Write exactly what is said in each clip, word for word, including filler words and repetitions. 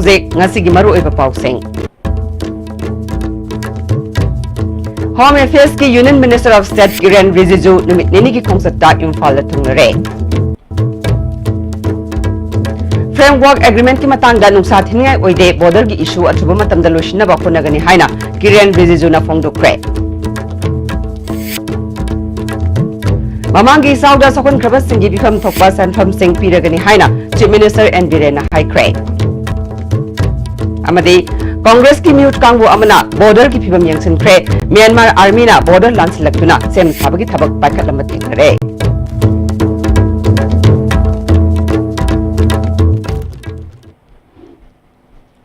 ꯍꯧꯖꯤꯛ ꯉꯁꯤꯒꯤ ꯃꯔꯨꯑꯣꯏꯕ ꯄꯥꯎꯁꯤꯡ꯫ Home Affairs ꯀꯤ Union Minister of State ꯀꯤꯔꯦꯟ ꯔꯤꯖꯤꯖꯨ ꯅꯨꯃꯤꯠ ꯅꯤꯅꯤꯒꯤ ꯈꯣꯡꯆꯠꯇ ꯏꯝꯐꯥꯜꯗ ꯊꯨꯡꯂꯔꯦ꯫ Framework Agreement ꯀꯤ ꯃꯇꯥꯡꯗ ꯅꯨꯡꯁꯥ ꯊꯤꯅꯤꯡꯉꯥꯏ ꯑꯣꯏꯗꯦ, border ꯒꯤ issue ꯑꯊꯨꯕ ꯃꯇꯝꯗ ꯂꯣꯏꯁꯤꯟꯅꯕ ꯍꯣꯠꯅꯒꯅꯤ ꯍꯥꯏꯅ ꯀꯤꯔꯦꯟ ꯔꯤꯖꯤꯖꯨꯅ ꯐꯣꯡꯗꯣꯛꯈ꯭ꯔꯦ꯫ ꯃꯃꯥꯡꯒꯤ ꯏꯆꯥꯎꯗ ꯁꯣꯛꯍꯟꯈ꯭ꯔꯕꯁꯤꯡꯒꯤ ꯄꯤꯐꯝ ꯊꯣꯛꯄ ꯁꯦꯟꯐꯝꯁꯤꯡ ꯄꯤꯔꯒꯅꯤ ꯍꯥꯏꯅ Chief Minister ꯑꯦꯟ ꯕꯤꯔꯦꯟꯅ ꯍꯥꯏꯈ꯭ꯔꯦ꯫ ꯑꯃꯗꯤ Congress ꯀꯤ ꯃꯤꯍꯨꯠ ꯀꯥꯡꯕꯨ ꯑꯃꯅ border ꯒꯤ ꯐꯤꯕꯝ ꯌꯦꯡꯁꯤꯟꯈ꯭ꯔꯦ꯫ Myanmar Army ꯅ border ꯂꯥꯟꯁꯤꯜꯂꯛꯇꯨꯅ ꯁꯦꯝ ꯁꯥꯕꯒꯤ ꯊꯕꯛ ꯄꯥꯏꯈꯠꯂꯝꯕ ꯊꯦꯡꯅꯔꯦ꯫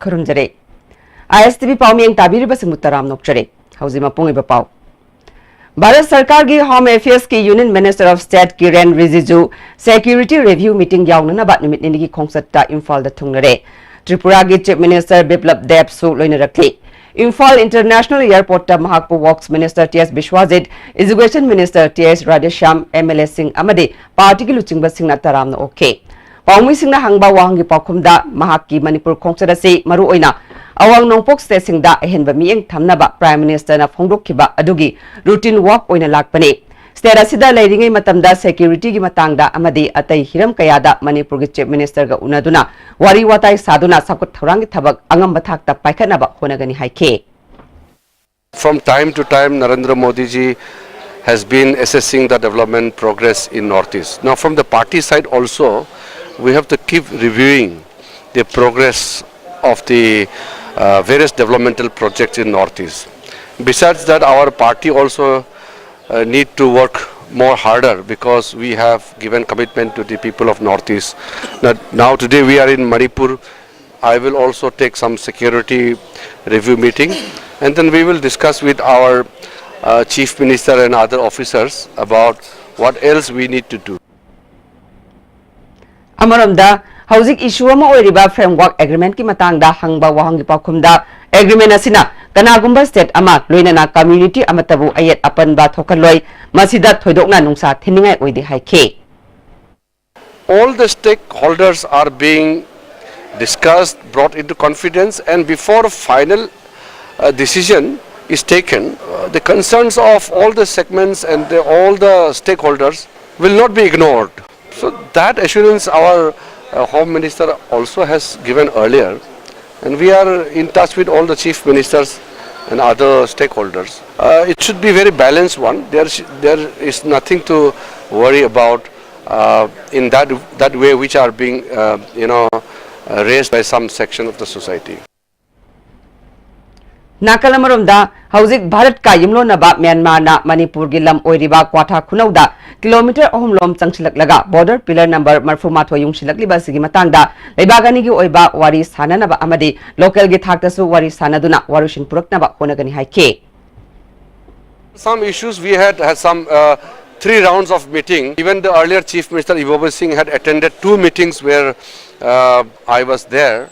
ꯈꯨꯔꯨꯝꯖꯔꯤ꯫ ꯑꯥꯏ ꯑꯦꯁ ꯇꯤ ꯚꯤ ꯄꯥꯎꯃꯤꯌꯦꯡ ꯇꯥꯕꯤꯔꯤꯕꯁꯤꯡꯕꯨ ꯇꯔꯥꯝꯅ ꯑꯣꯛꯆꯔꯤ꯫ ꯍꯧꯖꯤꯛ ꯃꯄꯨꯡ ꯑꯣꯏꯕ ꯄꯥꯎ꯫ ꯚꯥꯔꯠ ꯁꯔꯀꯥꯔꯒꯤ Home Affairs ꯀꯤ Union Minister of State ꯀꯤꯔꯦꯟ ꯔꯤꯖꯤꯖꯨ security review meeting ꯌꯥꯎꯅꯅꯕ ꯅꯨꯃꯤꯠ ꯅꯤꯅꯤꯒꯤ ꯈꯣꯡꯆꯠꯇ ꯏꯝꯐꯥꯜꯗ ꯊꯨꯡꯂꯔꯦ꯫ ꯇ꯭ꯔꯤꯄꯨꯔꯥꯒꯤ Chief Minister ꯕꯤꯄ꯭ꯂꯕ ꯗꯦꯕꯁꯨ ꯂꯣꯏꯅꯔꯛꯂꯤ꯫ Imphal International Airport ꯇ ꯃꯍꯥꯛꯄꯨ Works Minister ꯇꯤ ꯑꯦꯁ ꯕꯤꯁ꯭ꯋꯥꯖꯤꯠ, Education Minister ꯇꯤ ꯑꯦꯁ ꯔꯥꯙꯦꯁ꯭ꯌꯥꯝ, ꯑꯦꯝ ꯑꯦꯜ ꯑꯦꯁꯤꯡ ꯑꯃꯗꯤ party ꯒꯤ ꯂꯨꯆꯤꯡꯕꯁꯤꯡꯅ ꯇꯔꯥꯝꯅ ꯑꯣꯛꯈꯤ꯫ ꯄꯥꯎꯃꯤꯁꯤꯡꯅ ꯍꯪꯕ ꯋꯥꯍꯪꯒꯤ ꯄꯥꯎꯈꯨꯝꯗ ꯃꯍꯥꯛꯀꯤ ꯃꯅꯤꯄꯨꯔ ꯈꯣꯡꯆꯠ ꯑꯁꯤ ꯃꯔꯨꯑꯣꯏꯅ ꯑꯋꯥꯡ ꯅꯣꯡꯄꯣꯛ state ꯁꯤꯡꯗ ꯑꯍꯦꯟꯕ ꯃꯤꯠꯌꯦꯡ ꯊꯝꯅꯕ Prime Minister ꯅ ꯐꯣꯡꯗꯣꯛꯈꯤꯕ ꯑꯗꯨꯒꯤ routine walk ꯑꯣꯏꯅ ꯂꯥꯛꯄꯅꯤ꯫ State ꯑꯁꯤꯗ ꯂꯩꯔꯤꯉꯩ ꯃꯇꯝꯗ security ꯒꯤ ꯃꯇꯥꯡꯗ ꯑꯃꯗꯤ ꯑꯇꯩ ꯍꯤꯔꯝ ꯀꯌꯥꯗ ꯃꯅꯤꯄꯨꯔꯒꯤ Chief Minister ꯒ ꯎꯅꯗꯨꯅ ꯋꯥꯔꯤ ꯋꯥꯇꯥꯏ ꯁꯥꯗꯨꯅ ꯆꯥꯎꯈꯠ ꯊꯧꯔꯥꯡꯒꯤ ꯊꯕꯛ ꯑꯉꯝꯕ ꯊꯥꯛꯇ ꯄꯥꯏꯈꯠꯅꯕ ꯍꯣꯠꯅꯒꯅꯤ ꯍꯥꯏꯈꯤ꯫ From time to time, Narendra Modi ji has been assessing the development progress in Northeast. Now, from the party side also, we have to keep reviewing the progress of the uh, various developmental projects in Northeast. Besides that, our party also uh, need to work more harder because we have given commitment to the people of Northeast. Now, now today we are in Manipur. I will also take some security review meeting, and then we will discuss with our uh, chief minister and other officers about what else we need to do. ꯑꯃꯔꯣꯝꯗ, ꯍꯧꯖꯤꯛ issue ꯑꯃ ꯑꯣꯏꯔꯤꯕ Framework Agreement ꯀꯤ ꯃꯇꯥꯡꯗ ꯍꯪꯕ ꯋꯥꯍꯪꯒꯤ ꯄꯥꯎꯈꯨꯝꯗ, agreement ꯑꯁꯤꯅ ꯀꯅꯥꯒꯨꯝꯕ state ꯑꯃ, ꯂꯣꯏꯅꯅ community ꯑꯃꯠꯇꯕꯨ ꯑꯌꯦꯠ ꯑꯄꯟꯕ ꯊꯣꯛꯍꯜꯂꯣꯏ, ꯃꯁꯤꯗ ꯊꯣꯏꯗꯣꯛꯅ ꯅꯨꯡꯁꯥ ꯊꯤꯟꯅꯤꯡꯉꯥꯏ ꯑꯣꯏꯗꯦ ꯍꯥꯏꯈꯤ꯫ All the stakeholders are being discussed, brought into confidence, and before a final uh, decision is taken, uh, the concerns of all the segments and the, all the stakeholders will not be ignored. So that assurance our uh, Home Minister also has given earlier, and we are in touch with all the chief ministers and other stakeholders. Uh, it should be very balanced one. There, sh- there is nothing to worry about uh, in that, that way which are being uh, you know uh, raised by some section of the society. ꯅꯥꯀꯜ ꯑꯃꯔꯣꯝꯗ, ꯍꯧꯖꯤꯛ ꯚꯥꯔꯠꯀ ꯌꯨꯝꯂꯣꯟꯅꯕ ꯃ꯭ꯌꯥꯟꯃꯥꯔꯅ ꯃꯅꯤꯄꯨꯔꯒꯤ ꯂꯝ ꯑꯣꯏꯔꯤꯕ ꯀ꯭ꯋꯥꯊꯥ ꯈꯨꯅꯧꯗ kilometre ꯑꯍꯨꯝ ꯂꯣꯝ ꯆꯪꯁꯤꯜꯂꯛꯂꯒ border pillar number ꯃꯔꯐꯨ ꯃꯥꯊꯣꯏ ꯌꯨꯡꯁꯤꯜꯂꯛꯂꯤꯕ ꯑꯁꯤꯒꯤ ꯃꯇꯥꯡꯗ ꯂꯩꯕꯥꯛ ꯑꯅꯤꯒꯤ ꯑꯣꯏꯕ ꯋꯥꯔꯤ ꯁꯥꯅꯅꯕ ꯑꯃꯗꯤ local ꯒꯤ ꯊꯥꯛꯇꯁꯨ ꯋꯥꯔꯤ ꯁꯥꯅꯗꯨꯅ ꯋꯥꯔꯣꯏꯁꯤꯟ ꯄꯨꯔꯛꯅꯕ ꯍꯣꯠꯅꯒꯅꯤ ꯍꯥꯏꯈꯤ꯫ Some issues we had had some uh, three rounds of meeting. Even the earlier Chief Minister Ibobi Singh had attended two meetings where uh, I was there.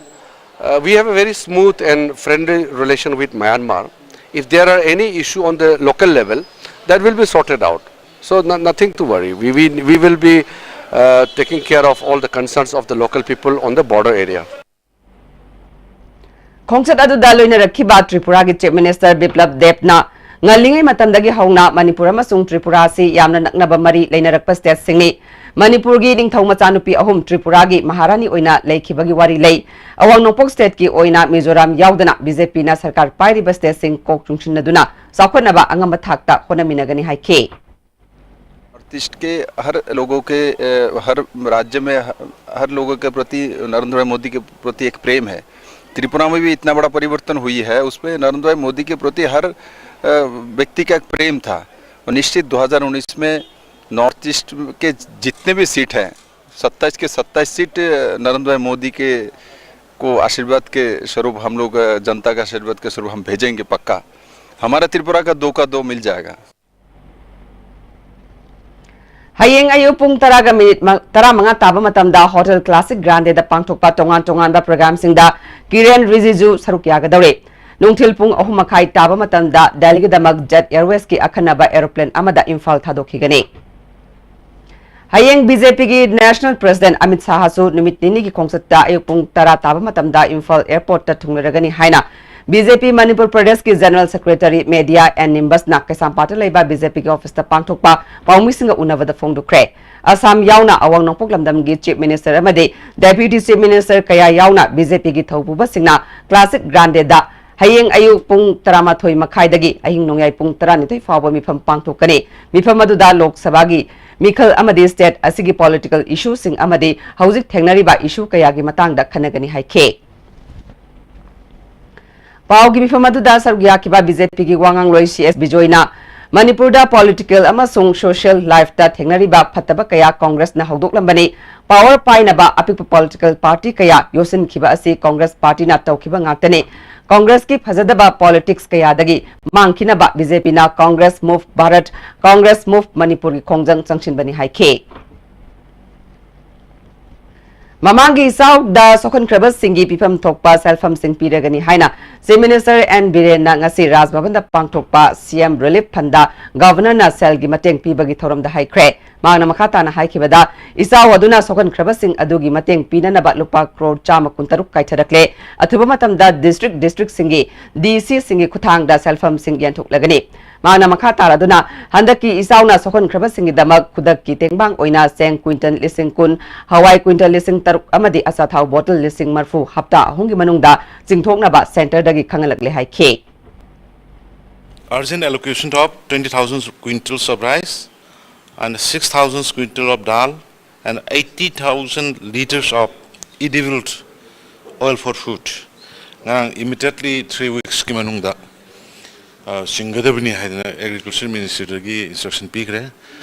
Uh, we have a very smooth and friendly relation with Myanmar. If there are any issue on the local level, that will be sorted out. So no, nothing to worry. We, we, we will be uh, taking care of all the concerns of the local people on the border area. ꯈꯣꯡꯆꯠ ꯑꯗꯨꯗ ꯂꯣꯏꯅꯔꯛꯈꯤꯕ ꯇ꯭ꯔꯤꯄꯨꯔꯥꯒꯤ Chief Minister ꯕꯤꯄ꯭ꯂꯕ ꯗꯦꯕꯅ ꯉꯜꯂꯤꯉꯩ ꯃꯇꯝꯗꯒꯤ ꯍꯧꯅ ꯃꯅꯤꯄꯨꯔ ꯑꯃꯁꯨꯡ ꯇ꯭ꯔꯤꯄꯨꯔꯥ ꯑꯁꯤ ꯌꯥꯝꯅ ꯅꯛꯅꯕ ꯃꯔꯤ ꯂꯩꯅꯔꯛꯄ state ꯁꯤꯡꯅꯤ꯫ ꯃꯅꯤꯄꯨꯔꯒꯤ ꯅꯤꯡꯊꯧ ꯃꯆꯥꯅꯨꯄꯤ ꯑꯍꯨꯝ ꯇ꯭ꯔꯤꯄꯨꯔꯥꯒꯤ ꯃꯍꯥꯔꯥꯅꯤ ꯑꯣꯏꯅ ꯂꯩꯈꯤꯕꯒꯤ ꯋꯥꯔꯤ ꯂꯩ꯫ ꯑꯋꯥꯡ ꯅꯣꯡꯄꯣꯛ state ꯀꯤ ꯑꯣꯏꯅ ꯃꯤꯖꯣꯔꯥꯝ ꯌꯥꯎꯗꯅ BJP ꯅ ꯁꯔꯀꯥꯔ ꯄꯥꯏꯔꯤꯕ state ꯁꯤꯡ ꯀꯣꯛ ꯆꯨꯡꯁꯤꯟꯅꯗꯨꯅ ꯆꯥꯎꯈꯠꯅꯕ ꯑꯉꯝꯕ ꯊꯥꯛꯇ ꯍꯣꯠꯅꯃꯤꯟꯅꯒꯅꯤ ꯍꯥꯏꯈꯤ꯫ नॉर्थ ईस्ट के हर लोगों के अ, हर राज्य में ह- हर लोगों के प्रति नरेंद्र भाई मोदी के प्रति एक प्रेम है। त्रिपुरा में भी इतना बड़ा परिवर्तन हुई है, उस पे नरेंद्र भाई मोदी के प्रति हर अ, व्यक्ति का एक प्रेम था। और निश्चित दो हज़ार उन्नीस में नॉर्थ ईस्ट के जितने भी सीट हैं, सत्ताईस के सत्ताईस सीट नरेंद्र भाई मोदी के को आशीर्वाद के स्वरूप हम लोग अ, जनता के आशीर्वाद के स्वरूप हम भेजेंगे पक्का। हमारा त्रिपुरा का दो का दो मिल जाएगा। ꯍꯌꯦꯡ ꯑꯌꯨꯛ ꯄꯨꯡ ꯇꯔꯥꯒ ꯃꯤꯅꯤꯠ ꯃ- ꯇꯔꯥꯃꯉꯥ ꯇꯥꯕ ꯃꯇꯝꯗ Hotel Classic Grande ꯗ ꯄꯥꯡꯊꯣꯛꯄ ꯇꯣꯉꯥꯟ ꯇꯣꯉꯥꯟꯕ program ꯁꯤꯡꯗ ꯀꯤꯔꯦꯟ ꯔꯤꯖꯤꯖꯨ ꯁꯔꯨꯛ ꯌꯥꯒꯗꯧꯔꯦ꯫ ꯅꯨꯡꯊꯤꯜ ꯄꯨꯡ ꯑꯍꯨꯝ ꯃꯈꯥꯏ ꯇꯥꯕ ꯃꯇꯝꯗ ꯗꯦꯜꯂꯤꯒꯤꯗꯃꯛ Jet Airways ꯀꯤ ꯑꯈꯟꯅꯕ aeroplane ꯑꯃꯗ ꯏꯝꯐꯥꯜ ꯊꯥꯗꯣꯛꯈꯤꯒꯅꯤ꯫ ꯍꯌꯦꯡ ꯕꯤ ꯖꯦ ꯄꯤꯒꯤ National President ꯑꯃꯤꯠ ꯁꯥꯍꯁꯨ ꯅꯨꯃꯤꯠ ꯅꯤꯅꯤꯒꯤ ꯈꯣꯡꯆꯠꯇ ꯑꯌꯨꯛ ꯄꯨꯡ ꯇꯔꯥ ꯇꯥꯕ ꯃꯇꯝꯗ ꯏꯝꯐꯥꯜ airportꯇ ꯊꯨꯡꯂꯔꯒꯅꯤ ꯍꯥꯏꯅ ꯕꯤ ꯖꯦ ꯄꯤ ꯃꯅꯤꯄꯨꯔ ꯄ꯭ꯔꯗꯦꯁꯀꯤ General Secretary Media and Nimbusꯅ ꯀꯩꯁꯥꯝꯄꯥꯠꯇ ꯂꯩꯕ ꯕꯤ ꯖꯦ ꯄꯤꯒꯤ officeꯇ ꯄꯥꯡꯊꯣꯛꯄ ꯄꯥꯎꯃꯤꯁꯤꯡꯒ ꯎꯅꯕꯗ ꯐꯣꯡꯗꯣꯛꯈ꯭ꯔꯦ꯫ ꯑꯁꯥꯝ ꯌꯥꯎꯅ ꯑꯋꯥꯡ ꯅꯣꯡꯄꯣꯛ ꯂꯝꯗꯝꯒꯤ Chief Minister ꯑꯃꯗꯤ Deputy Chief Minister ꯀꯌꯥ ꯌꯥꯎꯅ ꯕꯤ ꯖꯦ ꯄꯤꯒꯤ ꯊꯧꯄꯨꯕꯁꯤꯡꯅ Classic Grandeꯗ ꯍꯌꯦꯡ ꯑꯌꯨꯛ ꯄꯨꯡ ꯇꯔꯥꯃꯥꯊꯣꯏ ꯃꯈꯥꯏꯗꯒꯤ ꯑꯍꯤꯡ ꯅꯣꯡꯌꯥꯏ ꯄꯨꯡ ꯇꯔꯥꯅꯤꯊꯣꯏ ꯐꯥꯎꯕ ꯃꯤꯐꯝ ꯄꯥꯡꯊꯣꯛꯀꯅꯤ꯫ ꯃꯤꯐꯝ ꯑꯗꯨꯗ ꯂꯣꯛ ꯁꯚꯥꯒꯤ ꯃꯤꯈꯜ ꯑꯃꯗꯤ state ꯑꯁꯤꯒꯤ political issueꯁꯤꯡ ꯑꯃꯗꯤ ꯍꯧꯖꯤꯛ ꯊꯦꯡꯅꯔꯤꯕ issue ꯀꯌꯥꯒꯤ ꯃꯇꯥꯡꯗ ꯈꯟꯅꯒꯅꯤ ꯍꯥꯏꯈꯤ꯫ ꯄꯥꯎꯒꯤ ꯃꯤꯐꯝ ꯑꯗꯨꯗ ꯁꯔꯨꯛ ꯌꯥꯈꯤꯕ ꯕꯤ ꯖꯦ ꯄꯤꯒꯤ ꯋꯥꯉꯥꯡꯂꯣꯏ ꯁꯤ ꯑꯦꯁ ꯕꯤꯖꯣꯏꯅ ꯃꯅꯤꯄꯨꯔꯗ political ꯑꯃꯁꯨꯡ social lifeꯇ ꯊꯦꯡꯅꯔꯤꯕ ꯐꯠꯇꯕ ꯀꯌꯥ ꯀꯣꯡꯒ꯭ꯔꯦꯁꯅ ꯍꯧꯗꯣꯛꯂꯝꯕꯅꯤ꯫ Power ꯄꯥꯏꯅꯕ ꯑꯄꯤꯛꯄ political party ꯀꯌꯥ ꯌꯣꯠꯁꯤꯟꯈꯤꯕ ꯑꯁꯤ ꯀꯣꯡꯒ꯭ꯔꯦꯁ partyꯅ ꯇꯧꯈꯤꯕ ꯉꯥꯛꯇꯅꯤ꯫ ꯀꯣꯡꯒ꯭ꯔꯦꯁꯀꯤ ꯐꯖꯗꯕ politics ꯀꯌꯥꯗꯒꯤ ꯃꯥꯡꯈꯤꯅꯕ ꯕꯤ ꯖꯦ ꯄꯤꯅ Congress Move Bharat, Congress Move ꯃꯅꯤꯄꯨꯔꯒꯤ ꯈꯣꯡꯖꯪ ꯆꯪꯁꯤꯟꯕꯅꯤ ꯍꯥꯏꯈꯤ꯫ ꯃꯃꯥꯡꯒꯤ ꯏꯆꯥꯎꯗ ꯁꯣꯛꯍꯟꯈ꯭ꯔꯕꯁꯤꯡꯒꯤ ꯄꯤꯐꯝ ꯊꯣꯛꯄ ꯁꯦꯜꯐꯝꯁꯤꯡ ꯄꯤꯔꯒꯅꯤ ꯍꯥꯏꯅ Chief Minister ꯑꯦꯟ ꯕꯤꯔꯦꯟꯅ ꯉꯁꯤ ꯔꯥꯖ ꯚꯕꯟꯗ ꯄꯥꯡꯊꯣꯛꯄ ꯁꯤ ꯑꯦꯝ Relief Fundꯗ Governorꯅ ꯁꯦꯜꯒꯤ ꯃꯇꯦꯡ ꯄꯤꯕꯒꯤ ꯊꯧꯔꯝꯗ ꯍꯥꯏꯈ꯭ꯔꯦ꯫ ꯃꯍꯥꯛꯅ ꯃꯈꯥ ꯇꯥꯅ ꯍꯥꯏꯈꯤꯕꯗ, ꯏꯆꯥꯎ ꯑꯗꯨꯅ ꯁꯣꯛꯍꯟꯈ꯭ꯔꯕꯁꯤꯡ ꯑꯗꯨꯒꯤ ꯃꯇꯦꯡ ꯄꯤꯅꯅꯕ ꯂꯨꯄꯥ ꯀ꯭ꯔꯣꯔ ꯆꯥꯝꯃ ꯀꯨꯟꯇꯔꯨꯛ ꯀꯥꯏꯊꯔꯛꯂꯦ꯫ ꯑꯊꯨꯕ ꯃꯇꯝꯗ district districtꯁꯤꯡꯒꯤ D Cꯁꯤꯡꯒꯤ ꯈꯨꯠꯊꯥꯡꯗ ꯁꯦꯜꯐꯝꯁꯤꯡ ꯌꯦꯟꯊꯣꯛꯂꯒꯅꯤ꯫ ꯃꯍꯥꯛꯅ ꯃꯈꯥ ꯇꯥꯔꯗꯨꯅ, ꯍꯟꯗꯛꯀꯤ ꯏꯆꯥꯎꯅ ꯁꯣꯛꯍꯟꯈ꯭ꯔꯕꯁꯤꯡꯒꯤꯗꯃꯛ ꯈꯨꯗꯛꯀꯤ ꯇꯦꯡꯕꯥꯡ ꯑꯣꯏꯅ ꯆꯦꯡ quintal ꯂꯤꯁꯤꯡ ꯀꯨꯟ, ꯍꯋꯥꯏ quintal ꯂꯤꯁꯤꯡ ꯇꯔꯨꯛ ꯑꯃꯗꯤ ꯑꯆꯥꯊꯥꯎ bottle ꯂꯤꯁꯤꯡ ꯃꯔꯤꯐꯨ ꯍꯞꯇꯥ ꯑꯍꯨꯝꯒꯤ ꯃꯅꯨꯡꯗ ꯆꯤꯡꯊꯣꯛꯅꯕ centreꯗꯒꯤ ꯈꯪꯍꯜꯂꯛꯂꯦ ꯍꯥꯏꯈꯤ꯫ Urgent allocation of twenty thousand quintals of rice and six thousand quintal of dal and eighty thousand liters of edible oil for food. ꯉꯔꯥꯡ immediately three weeksꯀꯤ ꯃꯅꯨꯡꯗ, ꯑ, ꯆꯤꯡꯒꯗꯕꯅꯤ ꯍꯥꯏꯗꯅ Agriculture Ministryꯗꯒꯤ instruction ꯄꯤꯈ꯭ꯔꯦ꯫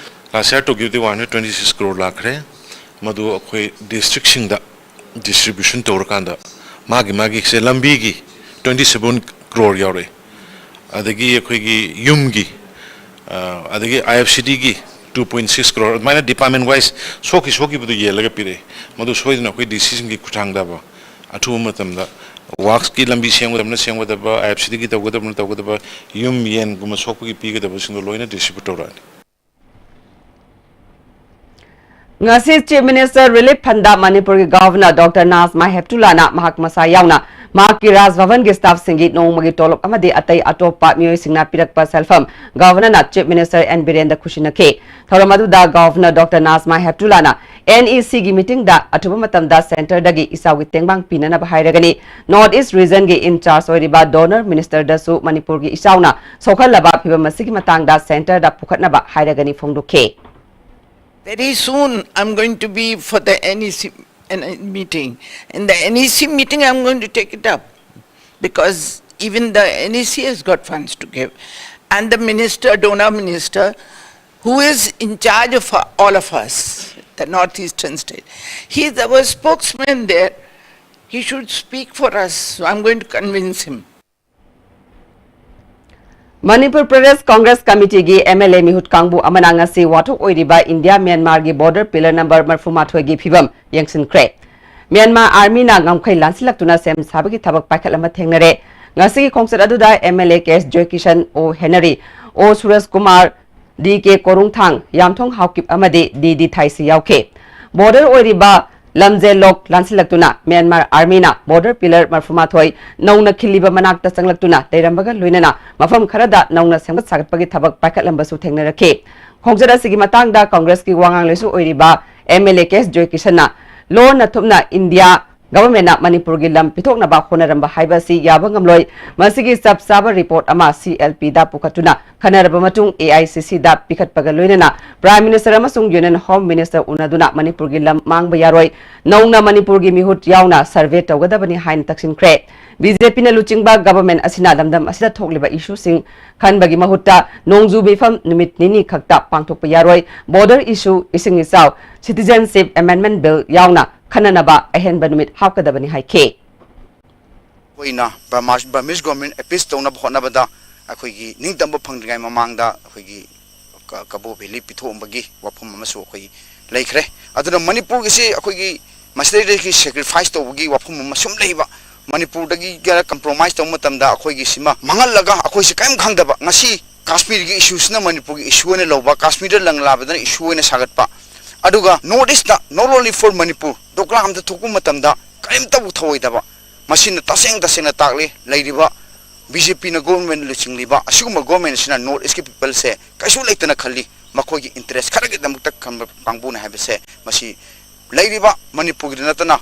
Last year ꯇꯧꯈꯤꯕꯗꯤ one hundred twenty six crore ꯂꯥꯛꯈ꯭ꯔꯦ꯫ ꯃꯗꯨ ꯑꯩꯈꯣꯏ districtꯁꯤꯡꯗ distribution ꯇꯧꯔꯀꯥꯟꯗ ꯃꯥꯒꯤ ꯃꯥꯒꯤ ꯁꯦ ꯂꯝꯕꯤꯒꯤ twenty seven crore ꯌꯥꯎꯔꯛꯑꯦ꯫ ꯑꯗꯒꯤ ꯑꯩꯈꯣꯏꯒꯤ ꯌꯨꯝꯒꯤ, ꯑ, ꯑꯗꯒꯤ I F C Dꯒꯤ two point six crore, ꯑꯗꯨꯃꯥꯏꯅ department wise ꯁꯣꯛꯈꯤ ꯁꯣꯛꯈꯤꯕꯗꯨ ꯌꯦꯜꯂꯒ ꯄꯤꯔꯛꯑꯦ꯫ ꯃꯗꯨ ꯁꯣꯏꯗꯅ ꯑꯩꯈꯣꯏ D Cꯁꯤꯡꯒꯤ ꯈꯨꯠꯊꯥꯡꯗ ꯑꯊꯨꯕ ꯃꯇꯝꯗ worksꯀꯤ ꯂꯝꯕꯤ ꯁꯦꯝꯒꯗꯕꯅ ꯁꯦꯝꯒꯗꯕ, I F C Dꯒꯤ ꯇꯧꯒꯗꯕꯅ ꯇꯧꯒꯗꯕ, ꯌꯨꯝ ꯌꯦꯟꯒꯨꯝꯕ ꯁꯣꯛꯄꯒꯤ ꯄꯤꯒꯗꯕꯁꯤꯡꯗꯣ ꯂꯣꯏꯅ distribute ꯇꯧꯔꯛꯑꯅꯤ꯫ ꯉꯁꯤ Chief Minister Relief Fund ꯃꯅꯤꯄꯨꯔꯒꯤ Governor Doctor ꯅꯥꯖꯃꯥ ꯍꯦꯞꯇꯨꯂꯥꯅ ꯃꯍꯥꯛ ꯃꯁꯥ ꯌꯥꯎꯅ ꯃꯍꯥꯛꯀꯤ ꯔꯥꯖ ꯚꯕꯟꯒꯤ staff ꯁꯤꯡꯒꯤ ꯅꯣꯡꯃꯒꯤ ꯇꯣꯂꯣꯞ ꯑꯃꯗꯤ ꯑꯇꯩ ꯑꯇꯣꯞꯄ ꯃꯤꯑꯣꯏꯁꯤꯡꯅ ꯄꯤꯔꯛꯄ ꯁꯦꯜꯐꯝ Governor ꯅ Chief Minister ꯑꯦꯟ ꯕꯤꯔꯦꯟꯗ ꯈꯨꯠꯁꯤꯟꯅꯈꯤ꯫ ꯊꯧꯔꯝ ꯑꯗꯨꯗ Governor Doctor ꯅꯥꯖꯃꯥ ꯍꯦꯞꯇꯨꯂꯥꯅ N E C ꯒꯤ meeting ꯗ ꯑꯊꯨꯕ ꯃꯇꯝꯗ centre ꯗꯒꯤ ꯏꯆꯥꯎꯒꯤ ꯇꯦꯡꯕꯥꯡ ꯄꯤꯅꯅꯕ ꯍꯥꯏꯔꯒꯅꯤ꯫ North East Region ꯒꯤ in charge ꯑꯣꯏꯔꯤꯕ DoNER Minister ꯗꯁꯨ ꯃꯅꯤꯄꯨꯔꯒꯤ ꯏꯆꯥꯎꯅ ꯁꯣꯛꯍꯜꯂꯕ ꯐꯤꯚꯝ ꯑꯁꯤꯒꯤ ꯃꯇꯥꯡꯗ centre ꯗ ꯄꯨꯈꯠꯅꯕ ꯍꯥꯏꯔꯒꯅꯤ ꯐꯣꯡꯗꯣꯛꯈꯤ꯫ Very soon, I'm going to be for the N E C meeting. In the N E C meeting, I'm going to take it up because even the N E C has got funds to give. And the minister, DoNER minister, who is in charge of all of us, the northeastern state, he is our spokesman there. He should speak for us. So I'm going to convince him. Manipur Pradesh Congress Committee ꯒꯤ M L A ꯃꯤꯍꯨꯠ ꯀꯥꯡꯕꯨ ꯑꯃꯅ ꯉꯁꯤ ꯋꯥꯊꯣꯛ ꯑꯣꯏꯔꯤꯕ India ꯃ꯭ꯌꯥꯟꯃꯥꯔꯒꯤ border pillar number ꯃꯔꯤꯐꯨ ꯃꯥꯊꯣꯏꯒꯤ ꯐꯤꯕꯝ ꯌꯦꯡꯁꯤꯟꯈ꯭ꯔꯦ꯫ Myanmar Army ꯅ ꯉꯝꯈꯩ ꯂꯥꯟꯁꯤꯜꯂꯛꯇꯨꯅ ꯁꯦꯝ ꯁꯥꯕꯒꯤ ꯊꯕꯛ ꯄꯥꯏꯈꯠ ꯑꯃ ꯊꯦꯡꯅꯔꯦ꯫ ꯉꯁꯤꯒꯤ ꯈꯣꯡꯆꯠ ꯑꯗꯨꯗ M L A K S Joykishan, O Henry, O Suraj Kumar, D K Korungthang, Yamthong Haokip ꯑꯃꯗꯤ D D ꯊꯥꯏꯁꯤ ꯌꯥꯎꯈꯤ꯫ Border ꯑꯣꯏꯔꯤꯕ ꯂꯝꯖꯦꯜꯂꯣꯛ ꯂꯥꯟꯁꯤꯜꯂꯛꯇꯨꯅ ꯃ꯭ꯌꯥꯟꯃꯥꯔ Army ꯅ border pillar ꯃꯔꯤꯐꯨ ꯃꯥꯊꯣꯏ ꯅꯧꯅ ꯈꯤꯜꯂꯤꯕ ꯃꯅꯥꯛꯇ ꯆꯪꯂꯛꯇꯨꯅ ꯂꯩꯔꯝꯕꯒ ꯂꯣꯏꯅꯅ ꯃꯐꯝ ꯈꯔꯗ ꯅꯧꯅ ꯁꯦꯝꯒꯠ ꯁꯥꯒꯠꯄꯒꯤ ꯊꯕꯛ ꯄꯥꯏꯈꯠꯂꯝꯕꯁꯨ ꯊꯦꯡꯅꯔꯛꯈꯤ꯫ ꯈꯣꯡꯆꯠ ꯑꯁꯤꯒꯤ ꯃꯇꯥꯡꯗ Congress ꯀꯤ ꯋꯥ ꯉꯥꯡꯂꯣꯏꯁꯨ ꯑꯣꯏꯔꯤꯕ M L A K S ꯖꯣꯏꯀꯤꯁꯟꯅ ꯂꯣꯟꯅ ꯊꯨꯞꯅ ꯏꯟꯗꯤꯌꯥ Government ꯅ ꯃꯅꯤꯄꯨꯔꯒꯤ ꯂꯝ ꯄꯤꯊꯣꯛꯅꯕ ꯍꯣꯠꯅꯔꯝꯕ ꯍꯥꯏꯕ ꯑꯁꯤ ꯌꯥꯕ ꯉꯝꯂꯣꯏ꯫ ꯃꯁꯤꯒꯤ ꯆꯞ ꯆꯥꯕ report ꯑꯃ C L P ꯗ ꯄꯨꯈꯠꯇꯨꯅ ꯈꯟꯅꯔꯕ ꯃꯇꯨꯡ A I C C ꯗ ꯄꯤꯈꯠꯄꯒ ꯂꯣꯏꯅꯅ Prime Minister ꯑꯃꯁꯨꯡ Union Home Minister ꯎꯅꯗꯨꯅ ꯃꯅꯤꯄꯨꯔꯒꯤ ꯂꯝ ꯃꯥꯡꯕ ꯌꯥꯔꯣꯏ, ꯅꯧꯅ ꯃꯅꯤꯄꯨꯔꯒꯤ ꯃꯤꯍꯨꯠ ꯌꯥꯎꯅ survey ꯇꯧꯒꯗꯕꯅꯤ ꯍꯥꯏꯅ ꯇꯛꯁꯤꯟꯈ꯭ꯔꯦ꯫ B J P ꯅ ꯂꯨꯆꯤꯡꯕ government ꯑꯁꯤꯅ ꯂꯝꯗꯝ ꯑꯁꯤꯗ ꯊꯣꯛꯂꯤꯕ issue ꯁꯤꯡ ꯈꯟꯕꯒꯤ ꯃꯍꯨꯠꯇ ꯅꯣꯡꯖꯨ ꯃꯤꯐꯝ ꯅꯨꯃꯤꯠ ꯅꯤꯅꯤ ꯈꯛꯇ ꯄꯥꯡꯊꯣꯛꯄ ꯌꯥꯔꯣꯏ꯫ Border issue, ꯏꯁꯤꯡ ꯏꯆꯥꯎ, Citizenship Amendment Bill ꯌꯥꯎꯅ ꯈꯟꯅꯅꯕ ꯑꯍꯦꯟꯕ ꯅꯨꯃꯤꯠ ꯍꯥꯞꯀꯗꯕꯅꯤ ꯍꯥꯏꯈꯤ꯫ ꯑꯩꯈꯣꯏꯅ Burmese Government appease ꯇꯧꯅꯕ ꯍꯣꯠꯅꯕꯗ ꯑꯩꯈꯣꯏꯒꯤ ꯅꯤꯡꯇꯝꯕ ꯐꯪꯗ꯭ꯔꯤꯉꯩ ꯃꯃꯥꯡꯗ ꯑꯩꯈꯣꯏꯒꯤ ꯀꯕꯣ ꯚꯦꯂꯤ ꯄꯤꯊꯣꯛꯑꯝꯕꯒꯤ ꯋꯥꯐꯝ ꯑꯃꯁꯨ ꯑꯩꯈꯣꯏ ꯂꯩꯈ꯭ꯔꯦ꯫ ꯑꯗꯨꯅ ꯃꯅꯤꯄꯨꯔꯒꯤꯁꯤ ꯑꯩꯈꯣꯏꯒꯤ ꯃꯁꯤꯗꯩꯗꯒꯤ sacrifice ꯇꯧꯕꯒꯤ ꯋꯥꯐꯝ ꯑꯃ ꯁꯨꯝ ꯂꯩꯕ꯫ ꯃꯅꯤꯄꯨꯔꯗꯒꯤ compromise ꯇꯧꯕ ꯃꯇꯝꯗ ꯑꯩꯈꯣꯏꯒꯤ ꯁꯤꯃ ꯃꯥꯡꯍꯜꯂꯒ ꯑꯩꯈꯣꯏꯁꯤ ꯀꯔꯤꯝ ꯈꯪꯗꯕ, ꯉꯁꯤ ꯀꯥꯁꯃꯤꯔꯒꯤ issue ꯁꯤꯅ ꯃꯅꯤꯄꯨꯔꯒꯤ issue ꯑꯣꯏꯅ ꯂꯧꯕ, ꯀꯥꯁꯃꯤꯔꯗ ꯂꯪꯂꯥꯕꯗꯅ issue ꯑꯣꯏꯅ ꯁꯥꯒꯠꯄ, ꯑꯗꯨꯒ North East ꯇ, not only for Manipur, ꯗꯣꯀ꯭ꯂꯥꯝꯗ ꯊꯣꯛꯄ ꯃꯇꯝꯗ ꯀꯔꯤꯝꯇꯕꯨ ꯊꯧꯑꯣꯏꯗꯕ, ꯃꯁꯤꯅ ꯇꯁꯦꯡ ꯇꯁꯦꯡꯅ ꯇꯥꯛꯂꯤ꯫ ꯂꯩꯔꯤꯕ B J P ꯅ government ꯂꯨꯆꯤꯡꯂꯤꯕ ꯑꯁꯤꯒꯨꯝꯕ government ꯑꯁꯤꯅ North East ꯀꯤ people ꯁꯦ ꯀꯩꯁꯨ ꯂꯩꯇꯅ ꯈꯜꯂꯤ, ꯃꯈꯣꯏꯒꯤ interest ꯈꯔꯒꯤꯗꯃꯛꯇ ꯈꯟꯕ ꯀꯥꯡꯕꯨꯅꯤ ꯍꯥꯏꯕꯁꯦ ꯃꯁꯤ ꯂꯩꯔꯤꯕ ꯃꯅꯤꯄꯨꯔꯒꯤꯗ ꯅꯠꯇꯅ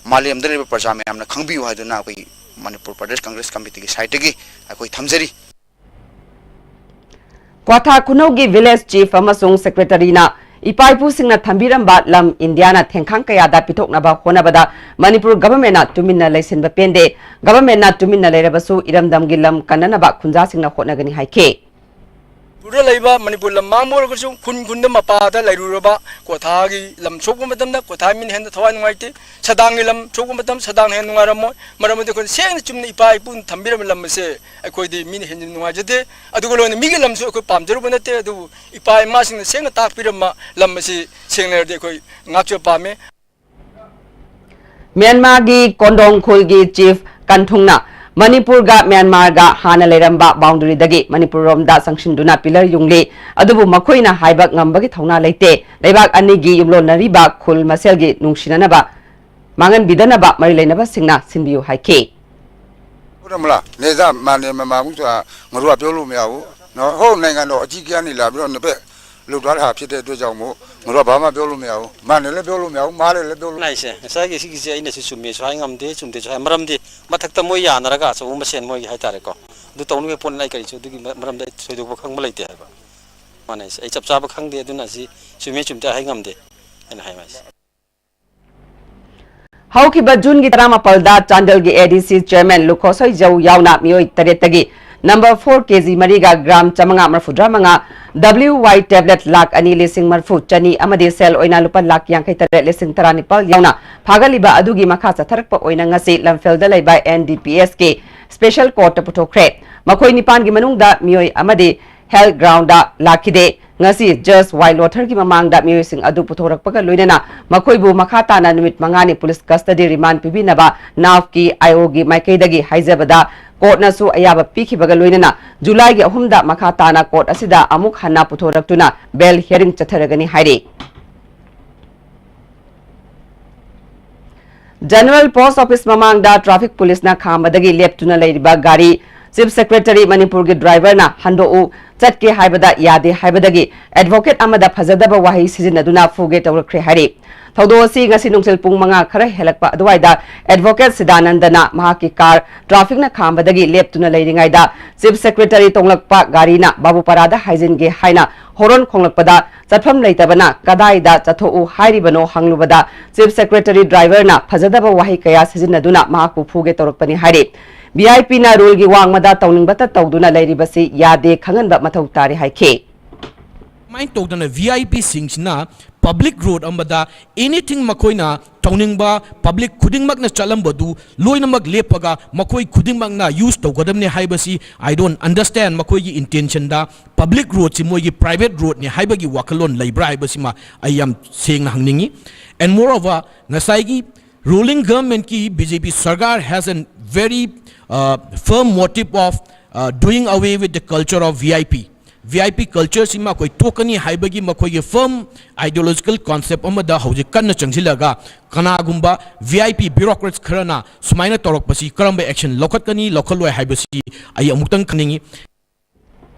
ꯃꯥꯂꯦꯝꯗ ꯂꯩꯔꯤꯕ ꯄ꯭ꯔꯖꯥ ꯃꯌꯥꯝꯅ ꯈꯪꯕꯤꯌꯨ ꯍꯥꯏꯗꯨꯅ ꯑꯩꯈꯣꯏꯒꯤ ꯃꯅꯤꯄꯨꯔ ꯄ꯭ꯔꯗꯦꯁ ꯀꯪꯒ꯭ꯔꯦꯁ ꯀꯃꯤꯇꯤꯒꯤ side ꯇꯒꯤ ꯑꯩꯈꯣꯏ ꯊꯝꯖꯔꯤ꯫ ꯀ꯭ꯋꯥꯊꯥ ꯈꯨꯅꯧꯒꯤ village chief ꯑꯃꯁꯨꯡ secretary ꯅ ꯏꯄꯥ ꯏꯄꯨꯁꯤꯡꯅ ꯊꯝꯕꯤꯔꯝꯕ ꯂꯝ ꯏꯟꯗꯤꯌꯥꯅ ꯊꯦꯡꯈꯥꯡ ꯀꯌꯥꯗ ꯄꯤꯊꯣꯛꯅꯕ ꯍꯣꯠꯅꯕꯗ ꯃꯅꯤꯄꯨꯔ government ꯅ ꯇꯨꯃꯤꯟꯅ ꯂꯩꯁꯤꯟꯕ ꯄꯦꯟꯗꯦ, government ꯅ ꯇꯨꯃꯤꯟꯅ ꯂꯩꯔꯕꯁꯨ ꯏꯔꯝꯗꯝꯒꯤ ꯂꯝ ꯀꯟꯅꯅꯕ ꯈꯨꯟꯖꯥꯁꯤꯡꯅ ꯍꯣꯠꯅꯒꯅꯤ ꯍꯥꯏꯈꯤ꯫ ꯃꯅꯤꯄꯨꯔꯗ ꯂꯩꯕ ꯃꯅꯤꯄꯨꯔ ꯂꯝ ꯃꯥꯡꯕ ꯑꯣꯏꯔꯒꯁꯨ ꯈꯨꯟ ꯈꯨꯟꯗ ꯃꯄꯥꯗ ꯂꯩꯔꯨꯔꯕ ꯀ꯭ꯋꯥꯊꯥꯒꯤ ꯂꯝ ꯁꯣꯛꯄ ꯃꯇꯝꯗ ꯀ꯭ꯋꯥꯊꯥ ꯃꯤꯅ ꯍꯦꯟꯅ ꯊꯋꯥꯏ ꯅꯨꯡꯉꯥꯏꯇꯦ꯫ ꯁꯗꯥꯡꯒꯤ ꯂꯝ ꯁꯣꯛꯄ ꯃꯇꯝ ꯁꯗꯥꯡꯅ ꯍꯦꯟꯅ ꯅꯨꯡꯉꯥꯏꯔꯝꯃꯣꯏ꯫ ꯃꯔꯝ ꯑꯗꯨꯗꯤ ꯑꯩꯈꯣꯏꯅ ꯁꯦꯡꯅ ꯆꯨꯝꯅ ꯏꯄꯥ ꯏꯄꯨꯅ ꯊꯝꯕꯤꯔꯝꯕ ꯂꯝ ꯑꯁꯦ ꯑꯩꯈꯣꯏꯗꯤ ꯃꯤꯅ ꯍꯦꯟꯅ ꯅꯨꯡꯉꯥꯏꯖꯗꯦ꯫ ꯑꯗꯨꯒ ꯂꯣꯏꯅ ꯃꯤꯒꯤ ꯂꯝꯁꯨ ꯑꯩꯈꯣꯏ ꯄꯥꯝꯖꯔꯨꯕ ꯅꯠꯇꯦ꯫ ꯑꯗꯨꯕꯨ ꯏꯄꯥ ꯏꯃꯥꯁꯤꯡꯅ ꯁꯦꯡꯅ ꯇꯥꯛꯄꯤꯔꯝꯕ ꯂꯝ ꯑꯁꯤ ꯁꯦꯡꯅ ꯍꯥꯏꯔꯗꯤ ꯑꯩꯈꯣꯏ ꯉꯥꯛꯆꯕ ꯄꯥꯝꯃꯦ꯫ ꯃ꯭ꯌꯥꯟꯃꯥꯔꯒꯤ ꯀꯣꯟꯗꯣꯡ ꯈꯨꯜꯒꯤ chief ꯀꯟꯊꯨꯡꯅ ꯃꯅꯤꯄꯨꯔꯒ ꯃ꯭ꯌꯥꯟꯃꯥꯔꯒ ꯍꯥꯟꯅ ꯂꯩꯔꯝꯕ boundary ꯗꯒꯤ ꯃꯅꯤꯄꯨꯔ ꯔꯣꯝꯗ ꯆꯪꯁꯤꯟꯗꯨꯅ pillar ꯌꯨꯡꯂꯤ꯫ ꯑꯗꯨꯕꯨ ꯃꯈꯣꯏꯅ ꯍꯥꯏꯕ ꯉꯝꯕꯒꯤ ꯊꯧꯅꯥ ꯂꯩꯇꯦ꯫ ꯂꯩꯕꯥꯛ ꯑꯅꯤꯒꯤ ꯌꯨꯝꯂꯣꯟꯅꯔꯤꯕ ꯈꯨꯜ ꯃꯁꯦꯜꯒꯤ ꯅꯨꯡꯁꯤꯅꯅꯕ ꯃꯥꯡꯍꯟꯕꯤꯗꯅꯕ ꯃꯔꯤ ꯂꯩꯅꯕꯁꯤꯡꯅ ꯁꯤꯟꯕꯤꯌꯨ ꯍꯥꯏꯈꯤ꯫ ဟုတ်တယ်မလား။ နယ်စပ်မှာနေမမှာဘူးဆိုတာငါတို့ကပြောလို့မရဘူးနော်။ ဟိုနိုင်ငံတော်အကြီးအကဲကနေလာပြီးတော့နှစ်ဖက်လှုပ်သွားတဲ့ဟာဖြစ်တဲ့အတွက်ကြောင့်မို့ငါတို့ကဘာမှပြောလို့မရဘူး။ မှန်တယ်လည်းပြောလို့မရဘူး။ မှားတယ်လည်းပြောလို့ ꯅꯥꯏꯁꯦ ꯉꯁꯥꯏꯒꯤ ꯁꯤꯒꯤꯁꯦ ꯑꯩꯅꯁꯨ ꯆꯨꯝꯃꯦꯁꯨ ꯍꯥꯏ ꯉꯝꯗꯦ, ꯆꯨꯝꯗꯦꯁꯨ ꯍꯥꯏ, ꯃꯔꯝꯗꯤ ꯃꯊꯛꯇ ꯃꯣꯏ ꯌꯥꯅꯔꯒ ꯑꯆꯧꯕ ꯃꯁꯦꯟ ꯃꯣꯏꯒꯤ ꯍꯥꯏꯇꯥꯔꯦꯀꯣ, ꯑꯗꯨ ꯇꯧꯅꯤꯡꯉꯥꯏ ꯄꯣꯠꯅꯤꯅ ꯑꯩ ꯀꯔꯤꯁꯨ ꯑꯗꯨꯒꯤ ꯃꯔꯝꯗ ꯑꯩ ꯊꯣꯏꯗꯣꯛꯄ ꯈꯪꯕ ꯂꯩꯇꯦ ꯍꯥꯏꯕ꯫ ꯃꯥꯅ ꯍꯥꯏꯁꯦ ꯑꯩ ꯆꯞ ꯆꯥꯕ ꯈꯪꯗꯦ, ꯑꯗꯨꯅ ꯑꯁꯤ ꯆꯨꯝꯃꯦ ꯆꯨꯝꯗꯦ ꯍꯥꯏ ꯉꯝꯗꯦ ꯑꯩꯅ ꯍꯥꯏꯕ ꯍꯥꯏꯁꯦ꯫ ꯍꯧꯈꯤꯕ ꯖꯨꯟꯒꯤ ꯇꯔꯥꯃꯥꯄꯜꯗ ꯆꯥꯟꯗꯦꯜꯒꯤ A D C chairman ꯂꯨꯈꯣꯁꯣꯏ ꯖꯧ ꯌꯥꯎꯅ ꯃꯤꯑꯣꯏ ꯇꯔꯦꯠꯇꯒꯤ number four K G ꯃꯔꯤꯒ gram ꯆꯥꯃꯉꯥ ꯃꯔꯤꯐꯨꯇꯔꯥ ꯃꯉꯥ, W Y tablet ꯂꯥꯈ ꯑꯅꯤ ꯂꯤꯁꯤꯡ ꯃꯔꯤꯐꯨ ꯆꯅꯤ ꯑꯃꯗꯤ ꯁꯦꯜ ꯑꯣꯏꯅ ꯂꯨꯄꯥ ꯂꯥꯈ ꯌꯥꯡꯈꯩ ꯇꯔꯦꯠ ꯂꯤꯁꯤꯡ ꯇꯔꯥꯅꯤꯄꯥꯜ ꯌꯥꯎꯅ ꯐꯥꯒꯠꯂꯤꯕ ꯑꯗꯨꯒꯤ ꯃꯈꯥ ꯆꯠꯊꯔꯛꯄ ꯑꯣꯏꯅ ꯉꯁꯤ ꯂꯝꯐꯦꯜꯗ ꯂꯩꯕ N D P S ꯀꯤ special court ꯇ ꯄꯨꯊꯣꯛꯈ꯭ꯔꯦ꯫ ꯃꯈꯣꯏ ꯅꯤꯄꯥꯟꯒꯤ ꯃꯅꯨꯡꯗ ꯃꯤꯑꯣꯏ ꯑꯃꯗꯤ health ground ꯗ ꯂꯥꯛꯈꯤꯗꯦ꯫ ꯉꯁꯤ Judge Y ꯂꯣꯊꯔꯒꯤ ꯃꯃꯥꯡꯗ ꯃꯤꯑꯣꯏꯁꯤꯡ ꯑꯗꯨ ꯄꯨꯊꯣꯔꯛꯄꯒ ꯂꯣꯏꯅꯅ ꯃꯈꯣꯏꯕꯨ ꯃꯈꯥ ꯇꯥꯅ ꯅꯨꯃꯤꯠ ꯃꯉꯥꯅꯤ police custody remand ꯄꯤꯕꯤꯅꯕ NAVC ꯀꯤ I O ꯒꯤ ꯃꯥꯏꯀꯩꯗꯒꯤ ꯍꯥꯏꯖꯕꯗ court ꯅꯁꯨ ꯑꯌꯥꯕ ꯄꯤꯈꯤꯕꯒ ꯂꯣꯏꯅꯅ July ꯒꯤ ꯑꯍꯨꯝꯗ ꯃꯈꯥ ꯇꯥꯅ court ꯑꯁꯤꯗ ꯑꯃꯨꯛ ꯍꯟꯅ ꯄꯨꯊꯣꯔꯛꯇꯨꯅ bail hearing ꯆꯠꯊꯔꯒꯅꯤ ꯍꯥꯏꯔꯤ꯫ General Post Office ꯃꯃꯥꯡꯗ traffic policeꯅ ꯈꯥꯝꯕꯗꯒꯤ ꯂꯦꯞꯇꯨꯅ ꯂꯩꯔꯤꯕ ꯒꯥꯔꯤ Chief Secretary ꯃꯅꯤꯄꯨꯔꯒꯤ driverꯅ ꯍꯟꯗꯣꯛꯎ, ꯆꯠꯀꯦ ꯍꯥꯏꯕꯗ ꯌꯥꯗꯦ ꯍꯥꯏꯕꯗꯒꯤ advocate ꯑꯃꯗ ꯐꯖꯗꯕ ꯋꯥꯍꯩ ꯁꯤꯖꯤꯟꯅꯗꯨꯅ ꯐꯨꯒꯦ ꯇꯧꯔꯛꯈ꯭ꯔꯦ ꯍꯥꯏꯔꯤ꯫ ꯊꯧꯗꯣꯛ ꯑꯁꯤ ꯉꯁꯤ ꯅꯨꯡꯊꯤꯜ ꯄꯨꯡ ꯃꯉꯥ ꯈꯔ ꯍꯦꯜꯂꯛꯄ ꯑꯗꯨꯋꯥꯏꯗ advocate ꯁꯤꯗꯥꯅꯟꯗꯅ ꯃꯍꯥꯛꯀꯤ car trafficꯅ ꯈꯥꯝꯕꯗꯒꯤ ꯂꯦꯞꯇꯨꯅ ꯂꯩꯔꯤꯉꯩꯗ Chief Secretary ꯇꯣꯡꯂꯛꯄ ꯒꯥꯔꯤꯅ ꯕꯥꯕꯨꯄꯥꯔꯥꯗ ꯍꯥꯏꯖꯤꯟꯒꯦ ꯍꯥꯏꯅ horn ꯈꯣꯡꯂꯛꯄꯗ ꯆꯠꯐꯝ ꯂꯩꯇꯕꯅ ꯀꯗꯥꯏꯗ ꯆꯠꯊꯣꯛꯎ ꯍꯥꯏꯔꯤꯕꯅꯣ ꯍꯪꯂꯨꯕꯗ Chief Secretary driverꯅ ꯐꯖꯗꯕ ꯋꯥꯍꯩ ꯀꯌꯥ ꯁꯤꯖꯤꯟꯅꯗꯨꯅ ꯃꯍꯥꯛꯄꯨ ꯐꯨꯒꯦ ꯇꯧꯔꯛꯄꯅꯤ ꯍꯥꯏꯔꯤ꯫ VIPꯅ ruleꯒꯤ ꯋꯥꯡꯃꯗ ꯇꯧꯅꯤꯡꯕꯇ ꯇꯧꯗꯨꯅ ꯂꯩꯔꯤꯕꯁꯤ ꯌꯥꯗꯦ, ꯈꯪꯍꯟꯕ ꯃꯊꯧ ꯇꯥꯔꯤ ꯍꯥꯏꯈꯤ꯫ ꯁꯨꯃꯥꯏꯅ ꯇꯧꯗꯅ VIPꯁꯤꯡꯁꯤꯅ public road ꯑꯃꯗ anything ꯃꯈꯣꯏꯅ ꯇꯧꯅꯤꯡꯕ public ꯈꯨꯗꯤꯡꯃꯛꯅ ꯆꯠꯂꯝꯕꯗꯨ ꯂꯣꯏꯅꯃꯛ ꯂꯦꯞꯄꯒ ꯃꯈꯣꯏ ꯈꯨꯗꯤꯡꯃꯛꯅ use ꯇꯧꯒꯗꯕꯅꯤ ꯍꯥꯏꯕꯁꯤ I don't understand꯫ ꯃꯈꯣꯏꯒꯤ intentionꯗ public roadꯁꯤ ꯃꯣꯏꯒꯤ private roadꯅꯤ ꯍꯥꯏꯕꯒꯤ ꯋꯥꯈꯜꯂꯣꯟ ꯂꯩꯕ꯭ꯔꯥ ꯍꯥꯏꯕꯁꯤꯃ ꯑꯩ ꯌꯥꯝ ꯁꯦꯡꯅ ꯍꯪꯅꯤꯡꯉꯤ꯫ And moreover, ꯉꯁꯥꯏꯒꯤ ruling governmentꯀꯤ BJP ꯁꯔꯀꯥꯔ has a very uh, firm motive of uh, doing away with the culture of VIP꯫ VIP cultureꯁꯤꯃ ꯑꯩꯈꯣꯏ ꯇꯣꯛꯀꯅꯤ ꯍꯥꯏꯕꯒꯤ ꯃꯈꯣꯏꯒꯤ firm ideological concept ꯑꯃꯗ ꯍꯧꯖꯤꯛ ꯀꯟꯅ ꯆꯪꯁꯤꯜꯂꯒ ꯀꯅꯥꯒꯨꯝꯕ VIP bureaucrats ꯈꯔꯅ ꯁꯨꯃꯥꯏꯅ ꯇꯧꯔꯛꯄꯁꯤ ꯀꯔꯝꯕ action ꯂꯧꯈꯠꯀꯅꯤ, ꯂꯧꯈꯠꯂꯣꯏ ꯍꯥꯏꯕꯁꯤ ꯑꯩ ꯑꯃꯨꯛꯇꯪ ꯈꯪꯅꯤꯡꯉꯤ꯫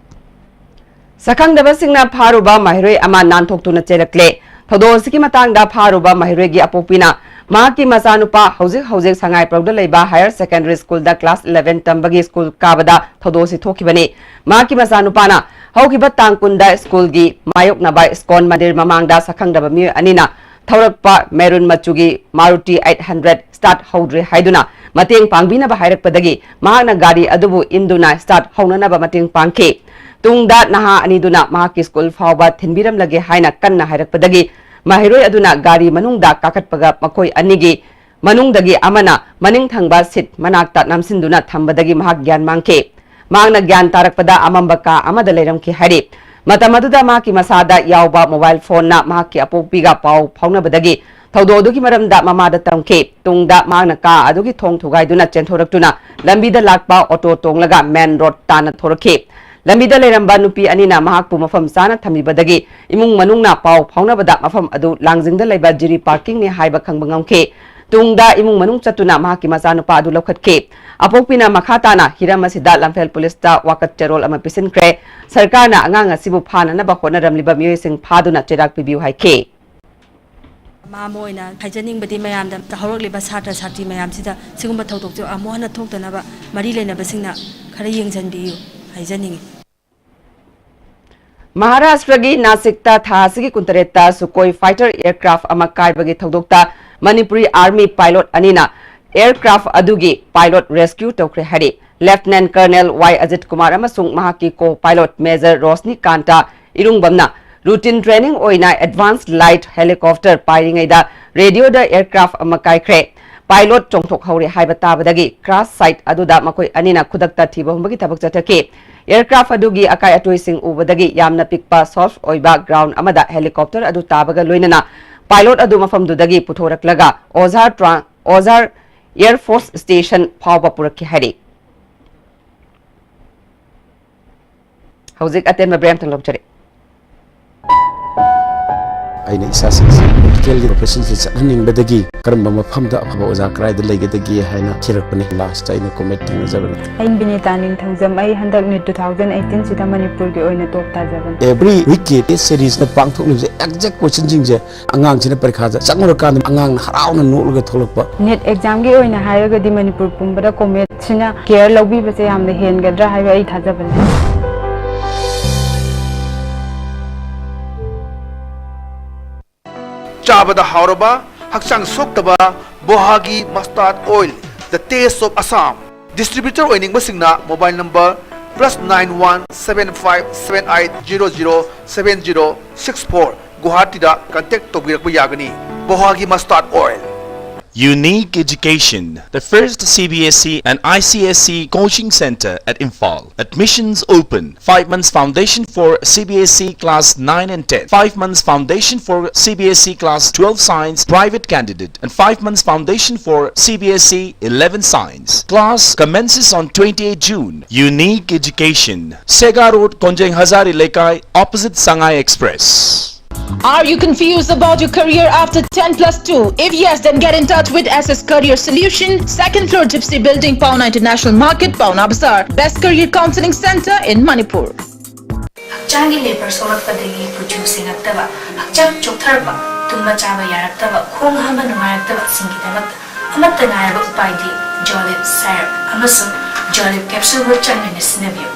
ꯁꯛꯈꯪꯗꯕꯁꯤꯡꯅ ꯐꯥꯔꯨꯕ ꯃꯍꯩꯔꯣꯏ ꯑꯃ ꯅꯥꯟꯊꯣꯛꯇꯨꯅ ꯆꯦꯜꯂꯛꯂꯦ꯫ ꯊꯧꯗꯣꯛ ꯑꯁꯤꯒꯤ ꯃꯇꯥꯡꯗ ꯐꯥꯔꯨꯕ ꯃꯍꯩꯔꯣꯏꯒꯤ ꯑꯄꯣꯛꯄꯤꯅ ꯃꯍꯥꯛꯀꯤ ꯃꯆꯥꯅꯨꯄꯥ ꯍꯧꯖꯤꯛ ꯍꯧꯖꯤꯛ ꯁꯉꯥꯏꯄ꯭ꯔꯧꯗ ꯂꯩꯕ higher secondary schoolꯗ class eleven ꯇꯝꯕꯒꯤ school ꯀꯥꯕꯗ ꯊꯧꯗꯣꯛ ꯑꯁꯤ ꯊꯣꯛꯈꯤꯕꯅꯤ꯫ ꯃꯍꯥꯛꯀꯤ ꯃꯆꯥꯅꯨꯄꯥꯅ ꯍꯧꯈꯤꯕ ꯇꯥꯡ ꯀꯨꯟꯗ schoolꯒꯤ ꯃꯥꯌꯣꯛꯅꯕ ꯏꯁꯀꯣꯟ ꯃꯟꯗꯤꯔ ꯃꯃꯥꯡꯗ ꯁꯛꯈꯪꯗꯕ ꯃꯤꯑꯣꯏ ꯑꯅꯤꯅ ꯊꯧꯔꯛꯄ maroon ꯃꯆꯨꯒꯤ Maruti eight hundred start ꯍꯧꯗ꯭ꯔꯦ ꯍꯥꯏꯗꯨꯅ ꯃꯇꯦꯡ ꯄꯥꯡꯕꯤꯅꯕ ꯍꯥꯏꯔꯛꯄꯗꯒꯤ ꯃꯍꯥꯛꯅ ꯒꯥꯔꯤ ꯑꯗꯨꯕꯨ ꯏꯟꯗꯨꯅ start ꯍꯧꯅꯅꯕ ꯃꯇꯦꯡ ꯄꯥꯡꯈꯤ꯫ ꯇꯨꯡꯗ ꯅꯍꯥ ꯑꯅꯤꯗꯨꯅ ꯃꯍꯥꯛꯀꯤ school ꯐꯥꯎꯕ ꯊꯤꯟꯕꯤꯔꯝꯂꯒꯦ ꯍꯥꯏꯅ ꯀꯟꯅ ꯍꯥꯏꯔꯛꯄꯗꯒꯤ ꯃꯍꯩꯔꯣꯏ ꯑꯗꯨꯅ ꯒꯥꯔꯤ ꯃꯅꯨꯡꯗ ꯀꯥꯈꯠꯄꯒ ꯃꯈꯣꯏ ꯑꯅꯤꯒꯤ ꯃꯅꯨꯡꯗꯒꯤ ꯑꯃꯅ ꯃꯅꯤꯡ ꯊꯪꯕ seat ꯃꯅꯥꯛꯇ ꯅꯝꯁꯤꯟꯗꯨꯅ ꯊꯝꯕꯗꯒꯤ ꯃꯍꯥꯛ ꯒ꯭ꯌꯥꯟ ꯃꯥꯡꯈꯤ꯫ ꯃꯍꯥꯛꯅ ꯒ꯭ꯌꯥꯟ ꯇꯥꯔꯛꯄꯗ ꯑꯃꯝꯕ ꯀꯥ ꯑꯃꯗ ꯂꯩꯔꯝꯈꯤ ꯍꯥꯏꯔꯤ꯫ ꯃꯇꯝ ꯑꯗꯨꯗ ꯃꯍꯥꯛꯀꯤ ꯃꯁꯥꯗ ꯌꯥꯎꯕ mobile phoneꯅ ꯃꯍꯥꯛꯀꯤ ꯑꯄꯣꯛꯄꯤꯒ ꯄꯥꯎ ꯐꯥꯎꯅꯕꯗꯒꯤ ꯊꯧꯗꯣꯛ ꯑꯗꯨꯒꯤ ꯃꯔꯝꯗ ꯃꯃꯥꯗ ꯇꯝꯈꯤ꯫ ꯇꯨꯡꯗ ꯃꯍꯥꯛꯅ ꯀꯥ ꯑꯗꯨꯒꯤ ꯊꯣꯡ ꯊꯨꯒꯥꯏꯗꯨꯅ ꯆꯦꯟꯊꯣꯔꯛꯇꯨꯅ ꯂꯝꯕꯤꯗ ꯂꯥꯛꯄ auto ꯇꯣꯡꯂꯒ main road ꯇꯥꯟꯅ ꯊꯣꯔꯛꯈꯤ꯫ ꯂꯝꯕꯤꯗ ꯂꯩꯔꯝꯕ ꯅꯨꯄꯤ ꯑꯅꯤꯅ ꯃꯍꯥꯛꯄꯨ ꯃꯐꯝ ꯆꯥꯅ ꯊꯝꯕꯤꯕꯗꯒꯤ ꯏꯃꯨꯡ ꯃꯅꯨꯡꯅ ꯄꯥꯎ ꯐꯥꯎꯅꯕꯗ ꯃꯐꯝ ꯑꯗꯨ ꯂꯥꯡꯖꯤꯡꯗ ꯂꯩꯕ ꯖꯤꯔꯤ parkingꯅꯤ ꯍꯥꯏꯕ ꯈꯪꯕ ꯉꯝꯈꯤ꯫ ꯇꯨꯡꯗ ꯏꯃꯨꯡ ꯃꯅꯨꯡ ꯆꯠꯇꯨꯅ ꯃꯍꯥꯛꯀꯤ ꯃꯆꯥꯅꯨꯄꯥ ꯑꯗꯨ ꯂꯧꯈꯠꯈꯤ꯫ ꯑꯄꯣꯛꯄꯤꯅ ꯃꯈꯥ ꯇꯥꯅ ꯍꯤꯔꯝ ꯑꯁꯤꯗ ꯂꯝꯐꯦꯜ ꯄꯨꯂꯤꯁꯇ ꯋꯥꯀꯠ ꯆꯦꯔꯣꯜ ꯑꯃ ꯄꯤꯁꯤꯟꯈ꯭ꯔꯦ꯫ ꯁꯔꯀꯥꯔꯅ ꯑꯉꯥꯡ ꯑꯁꯤꯕꯨ ꯐꯥꯅꯅꯕ ꯍꯣꯠꯅꯔꯝꯂꯤꯕ ꯃꯤꯑꯣꯏꯁꯤꯡ ꯐꯥꯗꯨꯅ ꯆꯩꯔꯥꯛ ꯄꯤꯕꯤꯌꯨ ꯍꯥꯏꯈꯤ꯫ ꯃꯃꯥ ꯑꯃ ꯑꯣꯏꯅ ꯍꯥꯏꯖꯅꯤꯡꯕꯗꯤ ꯃꯌꯥꯝꯗ ꯍꯧꯔꯛꯂꯤꯕ ꯁꯥꯇ꯭ꯔ ꯁꯥꯇ꯭ꯔꯤ ꯃꯌꯥꯝꯁꯤꯗ ꯁꯤꯒꯨꯝꯕ ꯊꯧꯗꯣꯛꯁꯦ ꯑꯃꯨꯛ ꯍꯟꯅ ꯊꯣꯛꯇꯅꯕ ꯃꯔꯤ ꯂꯩꯅꯕꯁꯤꯡꯅ ꯈꯔ ꯌꯦꯡꯁꯤꯟꯕꯤꯌꯨ ꯍꯥꯏꯖꯅꯤꯡꯉꯤ꯫ ꯃꯍꯥꯔꯥꯁꯇ꯭ꯔꯒꯤ ꯅꯥꯁꯤꯛꯇ ꯊꯥ ꯑꯁꯤꯒꯤ ꯀꯨꯟꯇꯔꯦꯠꯇ ꯁꯨꯀꯣꯏ ꯐꯥꯏꯇꯔ ꯑꯦꯌꯔꯀ꯭ꯔꯥꯐ ꯑꯃ ꯀꯥꯏꯕꯒꯤ ꯊꯧꯗꯣꯛꯇ ꯃꯅꯤꯄꯨꯔꯤ ꯑꯥꯔꯃꯤ ꯄꯥꯏꯂꯣꯠ ꯑꯅꯤꯅ ꯑꯦꯌꯔꯀ꯭ꯔꯥꯐ ꯑꯗꯨꯒꯤ ꯄꯥꯏꯂꯣꯠ ꯔꯦꯁꯀ꯭ꯌꯨ ꯇꯧꯈ꯭ꯔꯦ ꯍꯥꯏꯔꯤ꯫ ꯂꯦꯐꯇꯤꯅꯦꯟ ꯀꯔꯅꯦꯜ ꯋꯥꯏ ꯑꯖꯤꯠ ꯀꯨꯃꯥꯔ ꯑꯃꯁꯨꯡ ꯃꯍꯥꯛꯀꯤ ꯀꯣ ꯄꯥꯏꯂꯣꯠ ꯃꯦꯖꯔ ꯔꯣꯁꯅꯤꯀꯥꯟꯇ ꯏꯔꯨꯡꯕꯝꯅ ꯔꯨꯇꯤꯟ ꯇ꯭ꯔꯦꯅꯤꯡ ꯑꯣꯏꯅ ꯑꯦꯗꯚꯥꯟꯁ ꯂꯥꯏꯠ ꯍꯦꯂꯤꯀꯣꯞꯇꯔ ꯄꯥꯏꯔꯤꯉꯩꯗ ꯔꯦꯗꯤꯑꯣꯗ ꯑꯦꯌꯔꯀ꯭ꯔꯥꯐ ꯑꯃ ꯀꯥꯏꯈ꯭ꯔꯦ꯫ ꯄꯥꯏꯂꯣꯠ ꯆꯣꯡꯊꯣꯛꯍꯧꯔꯦ ꯍꯥꯏꯕ ꯇꯥꯕꯗꯒꯤ ꯀ꯭ꯔꯥꯁ ꯁꯥꯏꯠ ꯑꯗꯨꯗ ꯃꯈꯣꯏ ꯑꯅꯤꯅ ꯈꯨꯗꯛꯇ ꯊꯤꯕ ꯍꯨꯝꯕꯒꯤ ꯊꯕꯛ ꯆꯠꯊꯈꯤ꯫ ꯑꯦꯌꯔꯀ꯭ꯔꯥꯐ ꯑꯗꯨꯒꯤ ꯑꯀꯥꯏ ꯑꯇꯣꯏꯁꯤꯡ ꯎꯕꯗꯒꯤ ꯌꯥꯝꯅ ꯄꯤꯛꯄ ꯁꯣꯐ ꯑꯣꯏꯕ ꯒ꯭ꯔꯥꯎꯟ ꯑꯃꯗ ꯍꯦꯂꯤꯀꯣꯞꯇꯔ ꯑꯗꯨ ꯇꯥꯕꯒ ꯂꯣꯏꯅꯅ ꯄꯥꯏꯂꯣꯠ ꯑꯗꯨ ꯃꯐꯝꯗꯨꯗꯒꯤ ꯄꯨꯊꯣꯔꯛꯂꯒ ꯑꯣꯖꯥ ꯇ꯭ꯔꯥ-, ꯑꯣꯖꯥ ꯑꯦꯌꯔ ꯐꯣꯔꯁ ꯁ꯭ꯇꯦꯁꯟ ꯐꯥꯎꯕ ꯄꯨꯔꯛꯈꯤ ꯍꯥꯏꯔꯤ꯫ ꯍꯧꯖꯤꯛ ꯑꯇꯦꯟꯕ ꯕ꯭ꯔꯦꯛ ꯑꯃꯇꯪ ꯂꯧꯖꯔꯤ꯫ ꯑꯩꯅ ꯏꯆꯥꯁꯤꯡꯁꯤ ꯃꯦꯗꯤꯀꯦꯜꯒꯤ ꯄ꯭ꯔꯣꯐꯦꯁꯟꯁꯤ ꯆꯠꯍꯟꯅꯤꯡꯕꯗꯒꯤ ꯀꯔꯝꯕ ꯃꯐꯝꯗ ꯑꯐꯕ ꯑꯣꯖꯥ ꯀꯗꯥꯏꯗ ꯂꯩꯒꯗꯒꯦ ꯍꯥꯏꯅ ꯊꯤꯔꯛꯄꯅꯤ꯫ ꯂꯥꯁꯇ ꯑꯩꯅ ꯀꯣꯃꯦꯠ ꯊꯦꯡꯅꯖꯕꯅꯤ꯫ ꯑꯩ ꯕꯤꯅꯤꯇꯥ ꯅꯤꯡꯊꯧꯖꯝ, ꯑꯩ ꯍꯟꯗꯛ ꯅꯤꯠ ꯇꯨ ꯊꯥꯎꯖꯟ ꯑꯩꯠꯇꯤꯟꯁꯤꯗ ꯃꯅꯤꯄꯨꯔꯒꯤ ꯑꯣꯏꯅ ꯇꯣꯞ ꯇꯥꯖꯕꯅꯤ꯫ ꯑꯦꯚ꯭ꯔꯤ ꯋꯤꯛꯀꯤ ꯇꯦꯁ ꯁꯦꯔꯤꯁꯅ ꯄꯥꯡꯊꯣꯛꯂꯤꯕꯁꯦ ꯑꯦꯛꯖꯦꯛ ꯀꯣꯏꯁꯟꯁꯤꯡꯁꯦ ꯑꯉꯥꯡꯁꯤꯅ ꯄꯔꯤꯈꯥꯗ ꯆꯪꯉꯨꯔꯀꯥꯟꯗ ꯑꯉꯥꯡꯅ ꯍꯔꯥꯎꯅ ꯅꯣꯛꯂꯒ ꯊꯣꯛꯂꯛꯄ꯫ ꯅꯤꯠ ꯑꯦꯛꯖꯥꯝꯒꯤ ꯑꯣꯏꯅ ꯍꯥꯏꯔꯒꯗꯤ ꯃꯅꯤꯄꯨꯔ ꯄꯨꯝꯕꯗ ꯀꯣꯃꯦꯠꯁꯤꯅ ꯀꯦꯌꯔ ꯂꯧꯕꯤꯕꯁꯦ ꯌꯥꯝꯅ ꯍꯦꯟꯒꯗ꯭ꯔꯥ ꯍꯥꯏꯕ ꯑꯩ ꯊꯥꯖꯕ ꯂꯩ꯫ ꯆꯥꯕꯗ ꯍꯥꯎꯔꯕ, ꯍꯛꯆꯥꯡ ꯁꯣꯛꯇꯕ ꯕꯣꯍꯥꯒꯤ mustard oil, the taste of Assam. Distributor ꯑꯣꯏꯅꯤꯡꯕꯁꯤꯡꯅ mobile number plus nine one seven five seven eight zero zero seven zero six four, ꯒꯨꯋꯥꯍꯥꯇꯤꯗ contact ꯇꯧꯕꯤꯔꯛꯄ ꯌꯥꯒꯅꯤ꯫ ꯕꯣꯍꯥꯒꯤ mustard oil. Unique Education, the first C B S E and I C S E coaching center at Imphal. Admissions open. Five months foundation for C B S E class nine and ten. Five months foundation for C B S E class twelve science private candidate. And five months foundation for C B S E eleven science. Class commences on twenty-eighth June. Unique Education. Sega Road, Konjeng Hazari Lekai, opposite Sangai Express. Are you confused about your career after ten plus two? If yes, then get in touch with S S Career Solution, second floor Gypsy Building, Paona International Market, Paona Bazaar. Best career counseling center in Manipur. ꯍꯛꯆꯥꯡꯒꯤ labour ꯁꯣꯛꯂꯛꯄꯗꯒꯤ ꯀꯨꯆꯨ ꯁꯦꯡꯉꯛꯇꯕ, ꯍꯛꯆꯥꯡ ꯆꯣꯛꯊꯔꯛꯄ, ꯇꯨꯝꯕ ꯆꯥꯕ ꯌꯥꯔꯛꯇꯕ, ꯈꯣꯡ ꯍꯥꯝꯕ ꯅꯨꯡꯉꯥꯏꯔꯛꯇꯕꯁꯤꯡꯒꯤꯗꯃꯛꯇ ꯑꯃꯠꯇ ꯉꯥꯏꯔꯕ ꯎꯄꯥꯏꯗꯤ ꯖꯣꯂꯤꯞ ꯁꯥꯏꯔꯞ ꯑꯃꯁꯨꯡ ꯖꯣꯂꯤꯞ ꯀꯦꯞꯁꯨꯜꯕꯨ ꯆꯥꯡ ꯅꯥꯏꯅ ꯁꯤꯖꯤꯟꯅꯕꯤꯌꯨ꯫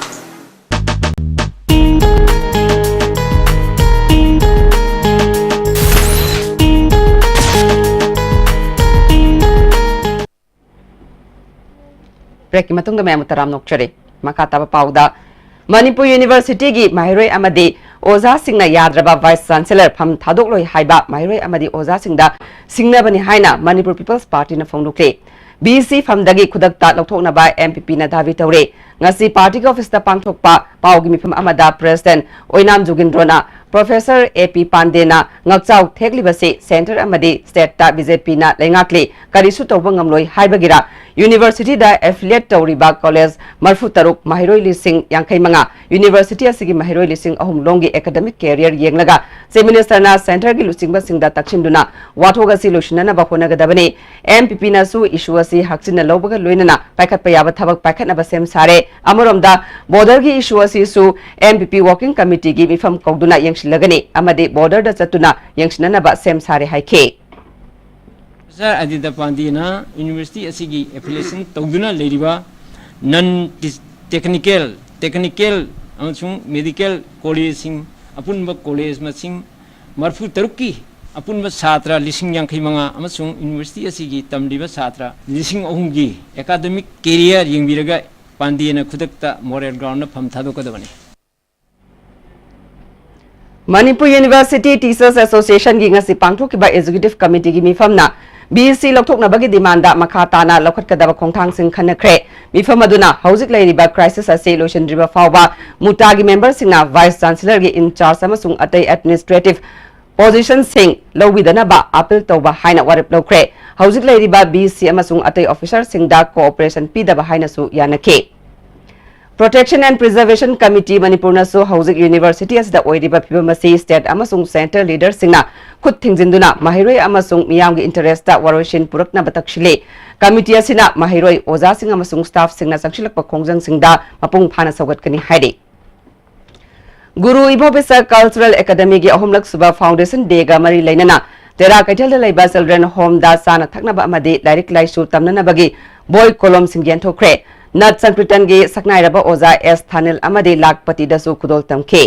ꯕ꯭ꯔꯦꯛꯀꯤ ꯃꯇꯨꯡꯗ ꯃꯌꯥꯝꯕꯨ ꯇꯔꯥꯝꯅ ꯑꯣꯛꯆꯔꯤ꯫ ꯃꯈꯥ ꯇꯥꯕ ꯄꯥꯎꯗ, ꯃꯅꯤꯄꯨꯔ ꯌꯨꯅꯤꯚꯔꯁꯤꯇꯤꯒꯤ ꯃꯍꯩꯔꯣꯏ ꯑꯃꯗꯤ ꯑꯣꯖꯥꯁꯤꯡꯅ ꯌꯥꯗ꯭ꯔꯕ ꯚꯥꯏꯁ ꯆꯥꯟꯁꯦꯂꯔ ꯐꯝ ꯊꯥꯗꯣꯛꯂꯣꯏ ꯍꯥꯏꯕ ꯃꯍꯩꯔꯣꯏ ꯑꯃꯗꯤ ꯑꯣꯖꯥꯁꯤꯡꯗ ꯁꯤꯡꯅꯕꯅꯤ ꯍꯥꯏꯅ ꯃꯅꯤꯄꯨꯔ ꯄꯤꯄꯜꯁ ꯄꯥꯔꯇꯤꯅ ꯐꯣꯡꯗꯣꯛꯂꯤ꯫ ꯚꯤꯁꯤ ꯐꯝꯗꯒꯤ ꯈꯨꯗꯛꯇ ꯂꯧꯊꯣꯛꯅꯕ ꯑꯦꯝꯄꯤꯄꯤꯅ ꯗꯥꯕꯤ ꯇꯧꯔꯦ꯫ ꯉꯁꯤ ꯄꯥꯔꯇꯤꯒꯤ ꯑꯣꯐꯤꯁꯇ ꯄꯥꯡꯊꯣꯛꯄ ꯄꯥꯎꯒꯤ ꯃꯤꯐꯝ ꯑꯃꯗ ꯄ꯭ꯔꯦꯁꯤꯗꯦꯟꯠ ꯑꯣꯏꯅꯥꯝ ꯖꯣꯒꯤꯟꯗ꯭ꯔꯣꯅ ꯄ꯭ꯔꯣꯐꯦꯁꯔ ꯑꯦ ꯄꯤ ꯄꯥꯟꯗꯦꯅ ꯉꯛꯆꯥꯎ ꯊꯦꯛꯂꯤꯕꯁꯤ ꯁꯦꯟꯇꯔ ꯑꯃꯗꯤ ꯁ꯭ꯇꯦꯠꯇ ꯕꯤꯖꯦꯄꯤꯅ ꯂꯩꯉꯥꯛꯂꯤ, ꯀꯔꯤꯁꯨ ꯇꯧꯕ ꯉꯝꯂꯣꯏ ꯍꯥꯏꯕꯒꯤꯔ? ꯌꯨꯅꯤꯚꯔꯁꯤꯇꯤꯗ ꯑꯦꯐꯤꯂꯤꯌꯦꯠ ꯇꯧꯔꯤꯕ ꯀꯣꯂꯦꯖ ꯃꯔꯤꯐꯨ ꯇꯔꯨꯛ, ꯃꯍꯩꯔꯣꯏ ꯂꯤꯁꯤꯡ ꯌꯥꯡꯈꯩ ꯃꯉꯥ, ꯌꯨꯅꯤꯚꯔꯁꯤꯇꯤ ꯑꯁꯤꯒꯤ ꯃꯍꯩꯔꯣꯏ ꯂꯤꯁꯤꯡ ꯑꯍꯨꯝ ꯂꯣꯝꯒꯤ ꯑꯦꯀꯥꯗꯃꯤꯛ ꯀꯦꯔꯤꯌꯔ ꯌꯦꯡꯂꯒ ꯆꯤꯐ ꯃꯤꯅꯤꯁꯇꯔꯅ ꯁꯦꯟꯇꯔꯒꯤ ꯂꯨꯆꯤꯡꯕꯁꯤꯡꯗ ꯇꯛꯁꯤꯟꯗꯨꯅ ꯋꯥꯊꯣꯛ ꯑꯁꯤ ꯂꯣꯏꯁꯤꯟꯅꯅꯕ ꯍꯣꯠꯅꯒꯗꯕꯅꯤ꯫ ꯑꯦꯝꯄꯤꯄꯤꯅꯁꯨ ꯏꯁꯨ ꯑꯁꯤ ꯍꯛꯆꯤꯟꯅ ꯂꯧꯕꯒ ꯂꯣꯏꯅꯅ ꯄꯥꯏꯈꯠꯄ ꯌꯥꯕ ꯊꯕꯛ ꯄꯥꯏꯈꯠꯅꯕ ꯁꯦꯝ ꯁꯥꯔꯦ꯫ ꯑꯃꯔꯣꯝꯗ, ꯕꯣꯔꯗꯔꯒꯤ ꯏꯁꯨ ꯑꯁꯤꯁꯨ ꯑꯦꯝꯄꯤꯄꯤ ꯋꯥꯔꯀꯤꯡ ꯀꯃꯤꯇꯤꯒꯤ ꯃꯤꯐꯝ ꯀꯧꯗꯨꯅ ꯌꯦꯡꯁꯤꯜꯂꯒꯅꯤ ꯑꯃꯗꯤ ꯕꯣꯔꯗꯔꯗ ꯆꯠꯇꯨꯅ ꯌꯦꯡꯁꯤꯟꯅꯅꯕ ꯁꯦꯝ ꯁꯥꯔꯦ ꯍꯥꯏꯈꯤ꯫ ꯄ꯭ꯔꯣꯐꯦꯁꯔ ꯑꯗꯤꯇ ꯄꯥꯟꯗꯦꯅ ꯌꯨꯅꯤꯚꯔꯁꯤꯇꯤ ꯑꯁꯤꯒꯤ ꯑꯦꯐꯤꯂꯤꯌꯦꯁꯟ ꯇꯧꯗꯨꯅ ꯂꯩꯔꯤꯕ ꯅꯟ ꯇꯦꯛꯅꯤꯀꯦꯜ, ꯇꯦꯛꯅꯤꯀꯦꯜ ꯑꯃꯁꯨꯡ ꯃꯦꯗꯤꯀꯦꯜ ꯀꯣꯂꯦꯖꯁꯤꯡ, ꯑꯄꯨꯟꯕ ꯀꯣꯂꯦꯖ ꯃꯁꯤꯡ ꯃꯔꯤꯐꯨ ꯇꯔꯨꯛꯀꯤ ꯑꯄꯨꯟꯕ ꯁꯥꯇ꯭ꯔ ꯂꯤꯁꯤꯡ ꯌꯥꯡꯈꯩ ꯃꯉꯥ ꯑꯃꯁꯨꯡ ꯌꯨꯅꯤꯚꯔꯁꯤꯇꯤ ꯑꯁꯤꯒꯤ ꯇꯝꯂꯤꯕ ꯁꯥꯇ꯭ꯔ ꯂꯤꯁꯤꯡ ꯑꯍꯨꯝꯒꯤ ꯑꯦꯀꯥꯗꯃꯤꯛ ꯀꯦꯔꯤꯌꯔ ꯌꯦꯡꯕꯤꯔꯒ ꯄꯥꯟꯗꯦꯅ ꯈꯨꯗꯛꯇ ꯃꯣꯔꯦꯜ ꯒ꯭ꯔꯥꯎꯟꯗ ꯐꯝ ꯊꯥꯗꯣꯛꯀꯗꯕꯅꯤ꯫ ꯃꯅꯤꯄꯨꯔ ꯌꯨꯅꯤꯚꯔꯁꯤꯇꯤ ꯇꯤꯆꯔꯁ ꯑꯦꯁꯣꯁꯤꯌꯦꯁꯟꯒꯤ ꯉꯁꯤ ꯄꯥꯡꯊꯣꯛꯈꯤꯕ ꯑꯦꯛꯖꯤꯀ꯭ꯌꯨꯇꯤꯚ ꯀꯃꯤꯇꯤꯒꯤ ꯃꯤꯐꯝꯅ ꯕꯤꯏꯁꯤ ꯂꯧꯊꯣꯛꯅꯕꯒꯤ ꯗꯤꯃꯥꯟꯗ ꯃꯈꯥ ꯇꯥꯅ ꯂꯧꯈꯠꯀꯗꯕ ꯈꯣꯡꯊꯥꯡꯁꯤꯡ ꯈꯟꯅꯈ꯭ꯔꯦ꯫ ꯃꯤꯐꯝ ꯑꯗꯨꯅ ꯍꯧꯖꯤꯛ ꯂꯩꯔꯤꯕ ꯀ꯭ꯔꯥꯏꯁꯤꯁ ꯑꯁꯤ ꯂꯣꯏꯁꯤꯟꯗ꯭ꯔꯤꯕ ꯐꯥꯎꯕ ꯃꯨꯇꯥꯒꯤ ꯃꯦꯝꯕꯔꯁꯤꯡꯅ ꯚꯥꯏꯁ ꯆꯥꯟꯁꯦꯂꯔꯒꯤ ꯏꯟꯆꯥꯔꯖ ꯑꯃꯁꯨꯡ ꯑꯇꯩ ꯑꯦꯗꯃꯤꯅꯤꯁꯇ꯭ꯔꯦꯇꯤꯚ ꯄꯣꯖꯤꯁꯟꯁꯤꯡ ꯂꯧꯕꯤꯗꯅꯕ ꯑꯄꯤꯜ ꯇꯧꯕ ꯍꯥꯏꯅ ꯋꯥꯔꯦꯞ ꯂꯧꯈ꯭ꯔꯦ꯫ ꯍꯧꯖꯤꯛ ꯂꯩꯔꯤꯕ ꯕꯤꯏꯁꯤ ꯑꯃꯁꯨꯡ ꯑꯇꯩ ꯑꯣꯐꯤꯁꯔꯁꯤꯡꯗ ꯀꯣꯑꯣꯄꯔꯦꯁꯟ ꯄꯤꯗꯕ ꯍꯥꯏꯅꯁꯨ ꯌꯥꯅꯈꯤ꯫ Protection and Preservation Committee ꯃꯅꯤꯄꯨꯔꯅꯁꯨ ꯍꯧꯖꯤꯛ university ꯑꯁꯤꯗ ꯑꯣꯏꯔꯤꯕ ꯐꯤꯕꯝ ꯑꯁꯤ state ꯑꯃꯁꯨꯡ centre leaderꯁꯤꯡꯅ ꯈꯨꯠ ꯊꯤꯡꯖꯤꯟꯗꯨꯅ ꯃꯍꯩꯔꯣꯏ ꯑꯃꯁꯨꯡ ꯃꯤꯌꯥꯝꯒꯤ interestꯇ ꯋꯥꯔꯣꯏꯁꯤꯟ ꯄꯨꯔꯛꯅꯕ ꯇꯛꯁꯤꯜꯂꯤ꯫ Committee ꯑꯁꯤꯅ ꯃꯍꯩꯔꯣꯏ, ꯑꯣꯖꯥꯁꯤꯡ ꯑꯃꯁꯨꯡ staffꯁꯤꯡꯅ ꯆꯪꯁꯤꯜꯂꯛꯄ ꯈꯣꯡꯖꯪꯁꯤꯡꯗ ꯃꯄꯨꯡ ꯐꯥꯅ ꯁꯧꯒꯠꯀꯅꯤ ꯍꯥꯏꯔꯤ꯫ ꯒꯨꯔꯨ ꯏꯕꯣꯕꯤꯁ Cultural Academyꯒꯤ ꯑꯍꯨꯝꯂꯛ ꯁꯨꯕ Foundation Dayꯒ ꯃꯔꯤ ꯂꯩꯅꯅ ꯇꯦꯔꯥ ꯀꯩꯊꯦꯜꯗ ꯂꯩꯕ Children Homeꯗ ꯆꯥꯅ ꯊꯛꯅꯕ ꯑꯃꯗꯤ ꯂꯥꯏꯔꯤꯛ ꯂꯥꯏꯁꯨ ꯇꯝꯅꯅꯕꯒꯤ ꯕꯣꯏ ꯀꯣꯂꯣꯝꯁꯤꯡ ꯌꯦꯟꯊꯣꯛꯈ꯭ꯔꯦ꯫ ꯅꯠ ꯁꯪꯀ꯭ꯔꯤꯇꯟꯒꯤ ꯁꯛꯅꯥꯏꯔꯕ ꯑꯣꯖꯥ ꯑꯦꯁ ꯊꯥꯅꯤꯜ ꯑꯃꯗꯤ ꯂꯥꯛꯄꯇꯤꯗꯁꯨ ꯈꯨꯗꯣꯜ ꯇꯝꯈꯤ꯫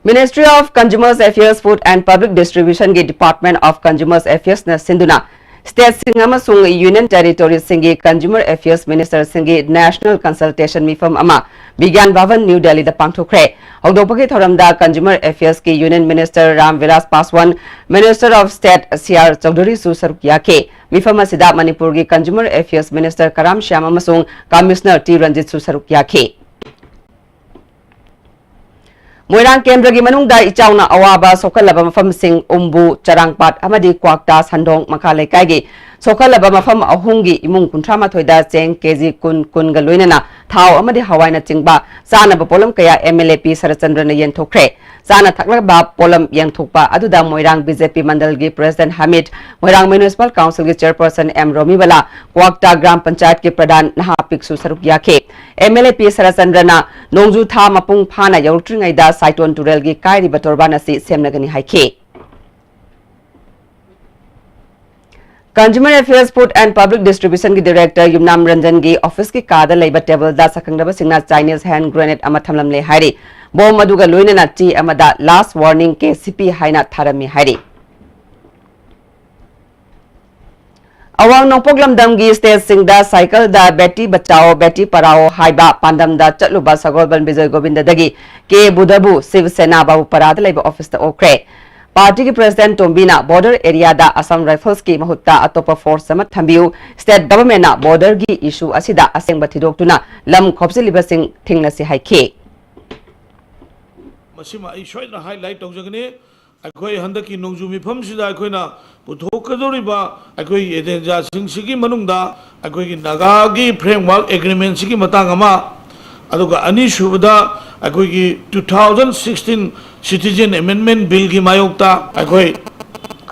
Ministry of Consumers Affairs, Food and Public Distributionꯒꯤ Department of Consumers Affairsꯅ ꯁꯤꯟꯗꯨꯅ stateꯁꯤꯡ ꯑꯃꯁꯨꯡ Union Territoriesꯁꯤꯡꯒꯤ Consumer Affairs Ministerꯁꯤꯡꯒꯤ National Consultation ꯃꯤꯐꯝ ꯑꯃ ꯕꯤꯒ꯭ꯌꯥꯟ ꯚꯕꯟ, ꯅ꯭ꯌꯨ ꯗꯦꯜꯂꯤꯗ ꯄꯥꯡꯊꯣꯛꯈ꯭ꯔꯦ꯫ ꯍꯧꯗꯣꯛꯄꯒꯤ ꯊꯧꯔꯝꯗ Consumer Affairsꯀꯤ Union Minister Ram Bilas Paswan, Minister of State C R ꯆꯧꯙꯨꯔꯤꯁꯨ ꯁꯔꯨꯛ ꯌꯥꯈꯤ꯫ ꯃꯤꯐꯝ ꯑꯁꯤꯗ ꯃꯅꯤꯄꯨꯔꯒꯤ Consumer Affairs Minister ꯀꯔꯥꯝ ꯁ꯭ꯌꯥꯝ ꯑꯃꯁꯨꯡ Commissioner ꯇꯤ ꯔꯟꯖꯤꯠꯁꯨ ꯁꯔꯨꯛ ꯌꯥꯈꯤ꯫ ꯃꯣꯏꯔꯥꯡ ꯀꯦꯟꯗ꯭ꯔꯒꯤ ꯃꯅꯨꯡꯗ ꯏꯆꯥꯎꯅ ꯑꯋꯥꯕ ꯁꯣꯛꯍꯜꯂꯕ ꯃꯐꯝꯁꯤꯡ ꯎꯝꯕꯨ, ꯆꯔꯥꯡꯄꯥꯠ ꯑꯃꯗꯤ ꯀ꯭ꯋꯥꯛꯇꯥ ꯁꯟꯗꯣꯡ ꯃꯈꯥ ꯂꯩꯀꯥꯏꯒꯤ ꯁꯣꯛꯍꯜꯂꯕ ꯃꯐꯝ ꯑꯍꯨꯝꯒꯤ ꯏꯃꯨꯡ ꯀꯨꯟꯊ꯭ꯔꯥ ꯃꯥꯊꯣꯏꯗ ꯆꯦꯡ ꯀꯦꯖꯤ ꯀꯨꯟ, ꯀꯨꯟꯒ ꯂꯣꯏꯅꯅ ꯊꯥꯎ ꯑꯃꯗꯤ ꯍꯋꯥꯏꯅꯆꯤꯡꯕ ꯆꯥꯅꯕ ꯄꯣꯠꯂꯝ ꯀꯌꯥ ꯑꯦꯝ ꯑꯦꯜ ꯑꯦ ꯄꯤ ꯁꯔꯠꯆꯟꯗ꯭ꯔꯅ ꯌꯦꯟꯊꯣꯛꯈ꯭ꯔꯦ꯫ ꯆꯥꯅ ꯊꯛꯅꯕ ꯄꯣꯠꯂꯝ ꯌꯦꯟꯊꯣꯛꯄ ꯑꯗꯨꯗ ꯃꯣꯏꯔꯥꯡ ꯕꯤ ꯖꯦ ꯄꯤ ꯃꯟꯗꯜꯒꯤ President ꯍꯃꯤꯗ, ꯃꯣꯏꯔꯥꯡ Municipal Councilꯒꯤ Chairperson ꯑꯦꯝ ꯔꯣꯃꯤꯕꯂꯥ, ꯀ꯭ꯋꯥꯛꯇꯥ ꯒ꯭ꯔꯥꯝ ꯄꯟꯆꯥꯌꯠꯀꯤ ꯄ꯭ꯔꯙꯥꯟ ꯅꯍꯥ ꯄꯤꯛꯁꯨ ꯁꯔꯨꯛ ꯌꯥꯈꯤ꯫ ꯑꯦꯝ ꯑꯦꯜ ꯑꯦ ꯄꯤ ꯁꯔꯠꯆꯟꯗ꯭ꯔꯅ ꯅꯣꯡꯖꯨ ꯊꯥ ꯃꯄꯨꯡ ꯐꯥꯅ ꯌꯧꯔꯛꯇ꯭ꯔꯤꯉꯩꯗ ꯁꯥꯏꯇꯣꯟ ꯇꯨꯔꯦꯜꯒꯤ ꯀꯥꯏꯔꯤꯕ ꯇꯣꯔꯕꯥꯟ ꯑꯁꯤ ꯁꯦꯝꯂꯒꯅꯤ ꯍꯥꯏꯈꯤ꯫ Consumer Affairs, Food and Public Distributionꯒꯤ Director ꯌꯨꯝꯅꯥꯝ ꯔꯟꯖꯟꯒꯤ officeꯀꯤ ꯀꯥꯗ ꯂꯩꯕ tableꯗ ꯁꯛꯈꯪꯗꯕꯁꯤꯡꯅ Chinese hand grenade ꯑꯃ ꯊꯝꯂꯝꯂꯦ ꯍꯥꯏꯔꯤ꯫ ꯕꯣꯝ ꯑꯗꯨꯒ ꯂꯣꯏꯅꯅ ꯆꯦ ꯑꯃꯗ "Last warning, ꯀꯦ ꯁꯤ ꯄꯤ" ꯍꯥꯏꯅ ꯊꯥꯔꯝꯃꯤ ꯍꯥꯏꯔꯤ꯫ ꯑꯋꯥꯡ ꯅꯣꯡꯄꯣꯛ ꯂꯝꯗꯝꯒꯤ stateꯁꯤꯡꯗ ꯁꯥꯏꯀꯜꯗ "Beti Bachao, Beti Padhao" ꯍꯥꯏꯕ ꯄꯥꯟꯗꯝꯗ ꯆꯠꯂꯨꯕ ꯁꯒꯣꯜꯕꯟ ꯕꯤꯖꯣꯏ ꯒꯣꯕꯤꯟꯗꯗꯒꯤ ꯀꯦ ꯕꯨꯙꯕꯨ ꯁꯤꯕ ꯁꯦꯅꯥ ꯕꯥꯕꯨꯄꯥꯔꯥꯗ ꯂꯩꯕ officeꯇ ꯑꯣꯛꯈ꯭ꯔꯦ꯫ Partyꯒꯤ President ꯇꯣꯝꯕꯤꯅ border areaꯗ Assam Riflesꯀꯤ ꯃꯍꯨꯠꯇ ꯑꯇꯣꯞꯄ force ꯑꯃ ꯊꯝꯕꯤꯌꯨ, state governmentꯅ borderꯒꯤ issue ꯑꯁꯤꯗ ꯑꯁꯦꯡꯕ ꯊꯤꯗꯣꯛꯇꯨꯅ ꯂꯝ ꯈꯣꯞꯆꯤꯜꯂꯤꯕꯁꯤꯡ ꯊꯤꯡꯅꯁꯤ ꯍꯥꯏꯈꯤ꯫ ꯃꯁꯤꯃ ꯑꯩ ꯁꯣꯏꯗꯅ highlight ꯇꯧꯖꯒꯅꯤ꯫ ꯑꯩꯈꯣꯏ ꯍꯟꯗꯛꯀꯤ ꯅꯣꯡꯖꯨ ꯃꯤꯐꯝꯁꯤꯗ ꯑꯩꯈꯣꯏꯅ ꯄꯨꯊꯣꯛꯀꯗꯧꯔꯤꯕ ꯑꯩꯈꯣꯏꯒꯤ ꯑꯦꯖꯦꯟꯗꯥꯁꯤꯡꯁꯤꯒꯤ ꯃꯅꯨꯡꯗ ꯑꯩꯈꯣꯏꯒꯤ ꯅꯥꯒꯥꯒꯤ framework agreement ꯁꯤꯒꯤ ꯃꯇꯥꯡ ꯑꯃ, ꯑꯗꯨꯒ ꯑꯅꯤꯁꯨꯕꯗ ꯑꯩꯈꯣꯏꯒꯤ two thousand sixteen Citizen Amendment Bill ꯒꯤ ꯃꯥꯌꯣꯛꯇ ꯑꯩꯈꯣꯏ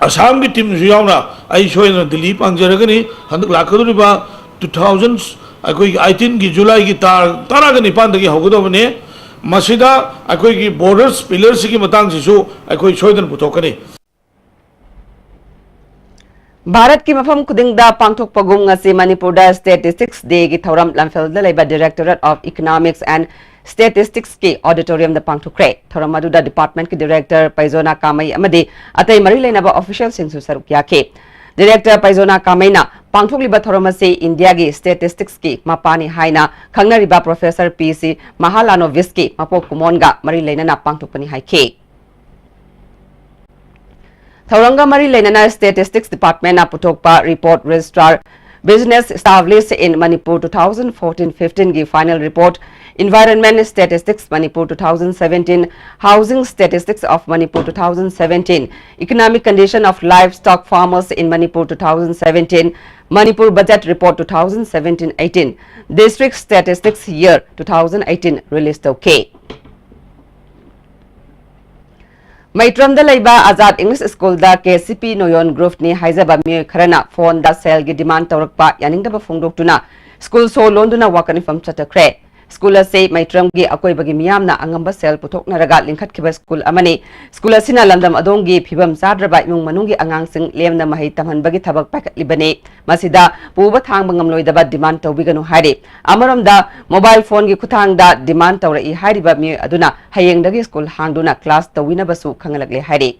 ꯑꯁꯥꯝꯒꯤ team ꯁꯨ ꯌꯥꯎꯅ ꯑꯩ ꯁꯣꯏꯗꯅ ꯗꯤꯜꯂꯤ ꯄꯥꯡꯖꯔꯒꯅꯤ꯫ ꯍꯟꯗꯛ ꯂꯥꯛꯀꯗꯧꯔꯤꯕ two thousand, ꯑꯩꯈꯣꯏꯒꯤ eighteen ꯒꯤ July ꯒꯤ ꯇꯥꯡ ꯇꯔꯥꯒ ꯅꯤꯄꯥꯟꯗꯒꯤ ꯍꯧꯒꯗꯧꯕꯅꯤ꯫ ꯃꯁꯤꯗ ꯑꯩꯈꯣꯏꯒꯤ borders pillar ꯁꯤꯒꯤ ꯃꯇꯥꯡꯁꯤꯁꯨ ꯑꯩꯈꯣꯏ ꯁꯣꯏꯗꯅ ꯄꯨꯊꯣꯛꯀꯅꯤ꯫ ꯚꯥꯔꯠꯀꯤ ꯃꯐꯝ ꯈꯨꯗꯤꯡꯗ ꯄꯥꯡꯊꯣꯛꯄꯒꯨꯝ ꯉꯁꯤ ꯃꯅꯤꯄꯨꯔꯗ Statistics Day ꯒꯤ ꯊꯧꯔꯝ ꯂꯝꯐꯦꯜꯗ ꯂꯩꯕ Directorate of Economics and Statistics ꯀꯤ auditorium ꯗ ꯄꯥꯡꯊꯣꯛꯈ꯭ꯔꯦ꯫ ꯊꯧꯔꯝ ꯑꯗꯨꯗ department ꯀꯤ director ꯄꯩꯖꯣꯅꯥ ꯀꯥꯃꯩ ꯑꯃꯗꯤ ꯑꯇꯩ ꯃꯔꯤ ꯂꯩꯅꯕ official ꯁꯤꯡꯁꯨ ꯁꯔꯨꯛ ꯌꯥꯈꯤ꯫ Director ꯄꯩꯖꯣꯅꯥ ꯀꯥꯃꯩꯅ ꯄꯥꯡꯊꯣꯛꯂꯤꯕ ꯊꯧꯔꯝ ꯑꯁꯤ ꯏꯟꯗꯤꯌꯥꯒꯤ statistics ꯀꯤ ꯃꯄꯥꯅꯤ ꯍꯥꯏꯅ ꯈꯪꯅꯔꯤꯕ Professor ꯄꯤ ꯁꯤ ꯃꯍꯥꯂꯥꯅꯣꯕꯤꯁꯀꯤ ꯃꯄꯣꯛ ꯀꯨꯝꯑꯣꯟꯒ ꯃꯔꯤ ꯂꯩꯅꯅ ꯄꯥꯡꯊꯣꯛꯄꯅꯤ ꯍꯥꯏꯈꯤ꯫ ꯊꯧꯔꯝꯒ ꯃꯔꯤ ꯂꯩꯅꯅ Statistics Department ꯅ ꯄꯨꯊꯣꯛꯄ report Registrar Business Established in Manipur two thousand fourteen fifteen ꯒꯤ final report, Environment Statistics Manipur two thousand seventeen, Housing Statistics of Manipur two thousand seventeen, Economic Condition of Livestock Farmers in Manipur two thousand seventeen, Manipur Budget Report two thousand seventeen eighteen, District Statistics Year two thousand eighteen release ꯇꯧꯈꯤ꯫ ꯃꯩꯇ꯭ꯔꯝꯗ ꯂꯩꯕ Azad English School ꯗ K C ꯄꯤ ꯅꯣꯌꯣꯟ group ꯅꯤ ꯍꯥꯏꯖꯕ ꯃꯤꯑꯣꯏ ꯈꯔꯅ phone ꯗ ꯁꯦꯜꯒꯤ demand ꯇꯧꯔꯛꯄ ꯌꯥꯅꯤꯡꯗꯕ ꯐꯣꯡꯗꯣꯛꯇꯨꯅ school ꯁꯣ ꯂꯣꯟꯗꯨꯅ ꯋꯥꯀꯠ ꯃꯤꯐꯝ ꯆꯠꯊꯈ꯭ꯔꯦ꯫ School ꯑꯁꯤ ꯃꯩꯇ꯭ꯔꯝꯒꯤ ꯑꯀꯣꯏꯕꯒꯤ ꯃꯤꯌꯥꯝꯅ ꯑꯉꯝꯕ ꯁꯦꯜ ꯄꯨꯊꯣꯛꯅꯔꯒ ꯂꯤꯡꯈꯠꯈꯤꯕ school ꯑꯃꯅꯤ꯫ School ꯑꯁꯤꯅ ꯂꯝꯗꯝ ꯑꯗꯣꯝꯒꯤ ꯐꯤꯕꯝ ꯆꯥꯗ꯭ꯔꯕ ꯏꯃꯨꯡ ꯃꯅꯨꯡꯒꯤ ꯑꯉꯥꯡꯁꯤꯡ ꯂꯦꯝꯅ ꯃꯍꯩ ꯇꯝꯍꯟꯕꯒꯤ ꯊꯕꯛ ꯄꯥꯏꯈꯠꯂꯤꯕꯅꯤ꯫ ꯃꯁꯤꯗ ꯄꯨꯕ ꯊꯥꯡꯕ ꯉꯝꯂꯣꯏꯗꯕ demand ꯇꯧꯕꯤꯒꯅꯨ ꯍꯥꯏꯔꯤ꯫ ꯑꯃꯔꯣꯝꯗ mobile phone ꯒꯤ ꯈꯨꯠꯊꯥꯡꯗ demand ꯇꯧꯔꯛꯏ ꯍꯥꯏꯔꯤꯕ ꯃꯤꯑꯣꯏ ꯑꯗꯨꯅ ꯍꯌꯦꯡꯗꯒꯤ school ꯍꯥꯡꯗꯨꯅ class ꯇꯧꯕꯤꯅꯕꯁꯨ ꯈꯪꯍꯜꯂꯛꯂꯦ ꯍꯥꯏꯔꯤ꯫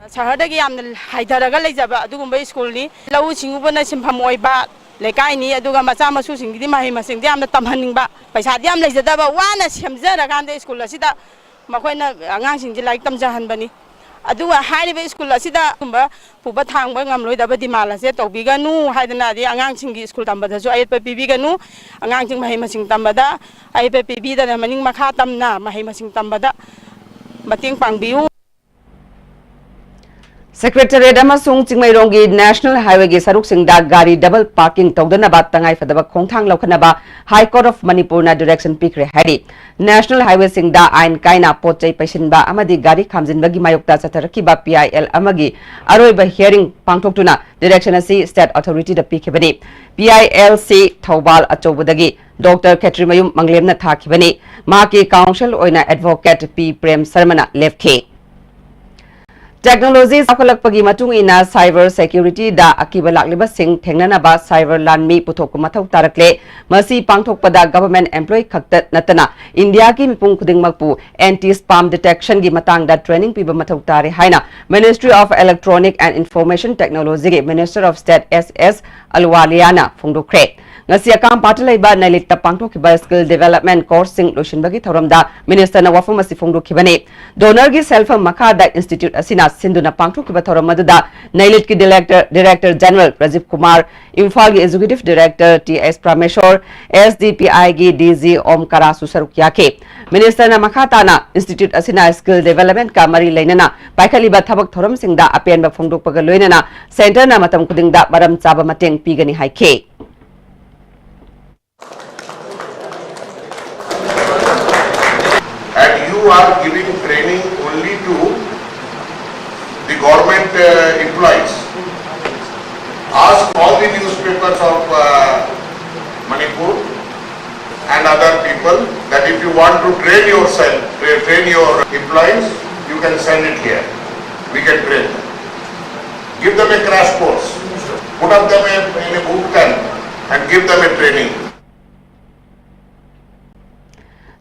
ꯁꯍꯔꯗꯒꯤ ꯌꯥꯝꯅ ꯍꯥꯏꯊꯔꯒ ꯂꯩꯖꯕ ꯑꯗꯨꯒꯨꯝꯕ school ꯅꯤ꯫ ꯂꯧꯎ ꯁꯤꯡꯎꯕꯅ ꯁꯤꯟꯐꯝ ꯑꯣꯏꯕ ꯂꯩꯀꯥꯏꯅꯤ, ꯑꯗꯨꯒ ꯃꯆꯥ ꯃꯁꯨꯁꯤꯡꯒꯤꯗꯤ ꯃꯍꯩ ꯃꯁꯤꯡꯗꯤ ꯌꯥꯝꯅ ꯇꯝꯍꯟꯅꯤꯡꯕ, ꯄꯩꯁꯥꯗꯤ ꯌꯥꯝ ꯂꯩꯖꯗꯕ, ꯋꯥꯅ ꯁꯦꯝꯖꯔꯀꯥꯟꯗ school ꯑꯁꯤꯗ ꯃꯈꯣꯏꯅ ꯑꯉꯥꯡꯁꯤꯡꯁꯤ ꯂꯥꯏꯔꯤꯛ ꯇꯝꯖꯍꯟꯕꯅꯤ꯫ ꯑꯗꯨꯒ ꯍꯥꯏꯔꯤꯕ school ꯑꯁꯤꯗ ꯑꯗꯨꯒꯨꯝꯕ ꯄꯨꯕ ꯊꯥꯡꯕ ꯉꯝꯂꯣꯏꯗꯕ demand ꯑꯁꯦ ꯇꯧꯕꯤꯒꯅꯨ ꯍꯥꯏꯗꯅ, ꯑꯗꯩ ꯑꯉꯥꯡꯁꯤꯡꯒꯤ school ꯇꯝꯕꯗꯁꯨ ꯑꯌꯦꯠꯄ ꯄꯤꯕꯤꯒꯅꯨ, ꯑꯉꯥꯡꯁꯤꯡ ꯃꯍꯩ ꯃꯁꯤꯡ ꯇꯝꯕꯗ ꯑꯌꯦꯠꯄ ꯄꯤꯕꯤꯗꯅ ꯃꯅꯤꯡ ꯃꯈꯥ ꯇꯝꯅ ꯃꯍꯩ ꯃꯁꯤꯡ ꯇꯝꯕꯗ ꯃꯇꯦꯡ ꯄꯥꯡꯕꯤꯌꯨ꯫ Secretariat ꯑꯃꯁꯨꯡ ꯆꯤꯡꯃꯩꯔꯣꯡꯒꯤ National Highwayꯒꯤ ꯁꯔꯨꯛꯁꯤꯡꯗ ꯒꯥꯔꯤ double parking ꯇꯧꯗꯅꯕ ꯇꯉꯥꯏꯐꯗꯕ ꯈꯣꯡꯊꯥꯡ ꯂꯧꯈꯠꯅꯕ High Court of Manipurꯅ direction ꯄꯤꯈ꯭ꯔꯦ ꯍꯥꯏꯔꯤ꯫ National Highwayꯁꯤꯡꯗ ꯑꯥꯏꯟ ꯀꯥꯏꯅ ꯄꯣꯠ ꯆꯩ ꯄꯩꯁꯤꯟꯕ ꯑꯃꯗꯤ ꯒꯥꯔꯤ ꯈꯥꯝꯖꯤꯟꯕꯒꯤ ꯃꯥꯌꯣꯛꯇ ꯆꯠꯊꯔꯛꯈꯤꯕ P I L ꯑꯃꯒꯤ ꯑꯔꯣꯏꯕ hearing ꯄꯥꯡꯊꯣꯛꯇꯨꯅ direction ꯑꯁꯤ state authorityꯗ ꯄꯤꯈꯤꯕꯅꯤ꯫ P I L ꯁꯤ ꯊꯧꯕꯥꯜ ꯑꯆꯧꯕꯗꯒꯤ Doctor ꯈꯦꯇ꯭ꯔꯤꯃꯌꯨꯝ ꯃꯪꯂꯦꯝꯅ ꯊꯥꯈꯤꯕꯅꯤ꯫ ꯃꯍꯥꯛꯀꯤ counsel ꯑꯣꯏꯅ Advocate P ꯄ꯭ꯔꯦꯝ ꯁꯔꯃꯅ ꯂꯦꯞꯈꯤ꯫ Technology ꯆꯥꯎꯈꯠꯂꯛꯄꯒꯤ ꯃꯇꯨꯡ ꯏꯟꯅ cyber securityꯗ ꯑꯀꯤꯕ ꯂꯥꯛꯂꯤꯕꯁꯤꯡ ꯊꯦꯡꯅꯅꯕ cyber ꯂꯥꯟꯃꯤ ꯄꯨꯊꯣꯛꯄ ꯃꯊꯧ ꯇꯥꯔꯛꯂꯦ꯫ ꯃꯁꯤ ꯄꯥꯡꯊꯣꯛꯄꯗ government employee ꯈꯛꯇ ꯅꯠꯇꯅ Indiaꯒꯤ ꯃꯤꯄꯨꯝ ꯈꯨꯗꯤꯡꯃꯛꯄꯨ anti spam detectionꯒꯤ ꯃꯇꯥꯡꯗ training ꯄꯤꯕ ꯃꯊꯧ ꯇꯥꯔꯦ ꯍꯥꯏꯅ Ministry of Electronic and Information Technologyꯒꯤ Minister of State S S ꯑꯂꯨꯋꯥꯂꯤꯌꯥꯅ ꯐꯣꯡꯗꯣꯛꯈ꯭ꯔꯦ꯫ ꯉꯁꯤ ꯑꯀꯥꯝꯄꯥꯠꯇ ꯂꯩꯕ ꯅꯩꯂꯤꯠꯇ ꯄꯥꯡꯊꯣꯛꯈꯤꯕ skill development courseꯁꯤꯡ ꯂꯣꯏꯁꯤꯟꯕꯒꯤ ꯊꯧꯔꯝꯗ ministerꯅ ꯋꯥꯐꯝ ꯑꯁꯤ ꯐꯣꯡꯗꯣꯛꯈꯤꯕꯅꯤ꯫ DoNERꯒꯤ ꯁꯦꯜꯐꯝ ꯃꯈꯥꯗ institute ꯑꯁꯤꯅ ꯁꯤꯟꯗꯨꯅ ꯄꯥꯡꯊꯣꯛꯈꯤꯕ ꯊꯧꯔꯝ ꯑꯗꯨꯗ ꯅꯩꯂꯤꯠꯀꯤ director, Director General Rajiv Kumar, ꯏꯝꯐꯥꯜꯒꯤ Executive Director T S ꯄ꯭ꯔꯃꯦꯁꯣꯔ, S D P Iꯒꯤ D G ꯑꯣꯝ ꯀꯥꯔꯥꯁꯨ ꯁꯔꯨꯛ ꯌꯥꯈꯤ꯫ ministerꯅ ꯃꯈꯥ ꯇꯥꯅ institute ꯑꯁꯤꯅ skill developmentꯀ ꯃꯔꯤ ꯂꯩꯅꯅ ꯄꯥꯏꯈꯠꯂꯤꯕ ꯊꯕꯛ ꯊꯧꯔꯝꯁꯤꯡꯗ ꯑꯄꯦꯟꯕ ꯐꯣꯡꯗꯣꯛꯄꯒ ꯂꯣꯏꯅꯅ centreꯅ ꯃꯇꯝ ꯈꯨꯗꯤꯡꯗ ꯃꯔꯝ ꯆꯥꯕ ꯃꯇꯦꯡ ꯄꯤꯒꯅꯤ ꯍꯥꯏꯈꯤ꯫ And you are giving training only to the government uh, employees. Ask all the newspapers of uh, Manipur and other people that if you want to train yourself, tra- train your employees, you can send it here. We can train them. Give them a crash course. Put up them in, in a boot camp and give them a training.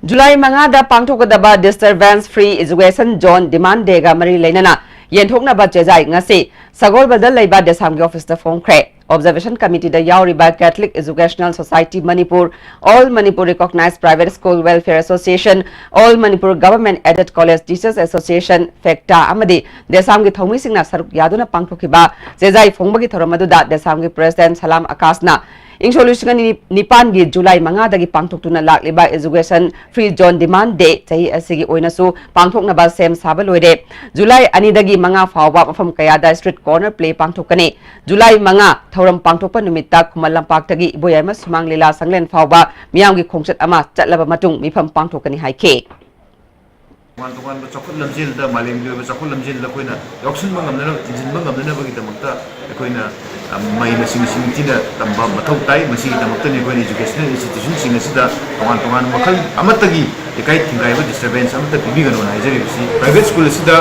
July ꯃꯉꯥꯗ ꯄꯥꯡꯊꯣꯛꯀꯗꯕ Disturbance Free Education Zone Demand Dayꯒ ꯃꯔꯤ ꯂꯩꯅꯅ ꯌꯦꯟꯊꯣꯛꯅꯕ ꯆꯦꯖꯥꯏ ꯉꯁꯤ ꯁꯒꯣꯜꯕꯜꯗ ꯂꯩꯕ ꯗꯦꯁꯥꯝꯒꯤ officeꯇ ꯐꯣꯡꯈ꯭ꯔꯦ꯫ Observation Committeeꯗ ꯌꯥꯎꯔꯤꯕ Catholic Educational Society Manipur, All Manipur Recognized Private School Welfare Association, All Manipur Government Aided College Teachers Association, FECTA ꯑꯃꯗꯤ ꯗꯦꯁꯥꯝꯒꯤ ꯊꯧꯃꯤꯁꯤꯡꯅ ꯁꯔꯨꯛ ꯌꯥꯗꯨꯅ ꯄꯥꯡꯊꯣꯛꯈꯤꯕ ꯆꯦꯖꯥꯏ ꯐꯣꯡꯕꯒꯤ ꯊꯧꯔꯝ ꯑꯗꯨꯗ ꯗꯦꯁꯥꯝꯒꯤ President ꯁꯂꯥꯝ ꯑꯀꯥꯁꯅ ꯏꯪ ꯁꯣꯛ ꯂꯤꯁꯤꯡ ꯑꯅꯤ ꯅꯤꯄꯥꯟꯒꯤ ꯖꯨꯂꯥꯏ ꯃꯉꯥꯗꯒꯤ ꯄꯥꯡꯊꯣꯛꯇꯨꯅ ꯂꯥꯛꯂꯤꯕ Education Free Zone Demand Day ꯆꯍꯤ ꯑꯁꯤꯒꯤ ꯑꯣꯏꯅꯁꯨ ꯄꯥꯡꯊꯣꯛꯅꯕ ꯁꯦꯝ ꯁꯥꯕ ꯂꯣꯏꯔꯦ꯫ ꯖꯨꯂꯥꯏ ꯑꯅꯤꯗꯒꯤ ꯃꯉꯥ ꯐꯥꯎꯕ ꯃꯐꯝ ꯀꯌꯥꯗ street corner play ꯄꯥꯡꯊꯣꯛꯀꯅꯤ꯫ ꯖꯨꯂꯥꯏ ꯃꯉꯥ ꯊꯧꯔꯝ ꯄꯥꯡꯊꯣꯛꯄ ꯅꯨꯃꯤꯠꯇ ꯈꯨꯃꯟ ꯂꯝꯄꯥꯛꯇꯒꯤ ꯏꯕꯣꯌꯥꯏꯃ ꯁꯨꯃꯥꯡ ꯂꯤꯂꯥ ꯁꯪꯂꯦꯟ ꯐꯥꯎꯕ ꯃꯤꯌꯥꯝꯒꯤ ꯈꯣꯡꯆꯠ ꯑꯃ ꯆꯠꯂꯕ ꯃꯇꯨꯡ ꯃꯤꯐꯝ ꯄꯥꯡꯊꯣꯛꯀꯅꯤ ꯍꯥꯏꯈꯤ꯫ ꯇꯣꯉꯥꯟ ꯇꯣꯉꯥꯟꯕ ꯆꯥꯎꯈꯠ ꯂꯝꯖꯦꯜꯗ, ꯃꯥꯂꯦꯝꯒꯤ ꯑꯣꯏꯕ ꯆꯥꯎꯈꯠ ꯂꯝꯖꯦꯜꯗ ꯑꯩꯈꯣꯏꯅ ꯌꯥꯎꯁꯤꯟꯕ ꯉꯝꯅꯅꯕ, ꯏꯟꯁꯤꯟꯕ ꯉꯝꯅꯅꯕꯒꯤꯗꯃꯛꯇ ꯑꯩꯈꯣꯏꯅ, ꯑ, ꯃꯍꯩ ꯃꯁꯤꯡ ꯅꯤꯡꯊꯤꯅ ꯇꯝꯕ ꯃꯊꯧ ꯇꯥꯏ꯫ ꯃꯁꯤꯒꯤꯗꯃꯛꯇꯅꯤ ꯑꯩꯈꯣꯏꯅ educational institutionꯁꯤꯡ ꯑꯁꯤꯗ ꯇꯣꯉꯥꯟ ꯇꯣꯉꯥꯟꯕ ꯃꯈꯜ ꯑꯃꯠꯇꯒꯤ ꯏꯀꯥꯏ ꯊꯤꯡꯒꯥꯏꯕ disturbance ꯑꯃꯠꯇ ꯄꯤꯕꯤꯒꯅꯣꯅ ꯍꯥꯏꯖꯔꯤꯕꯁꯤ꯫ Private school ꯑꯁꯤꯗ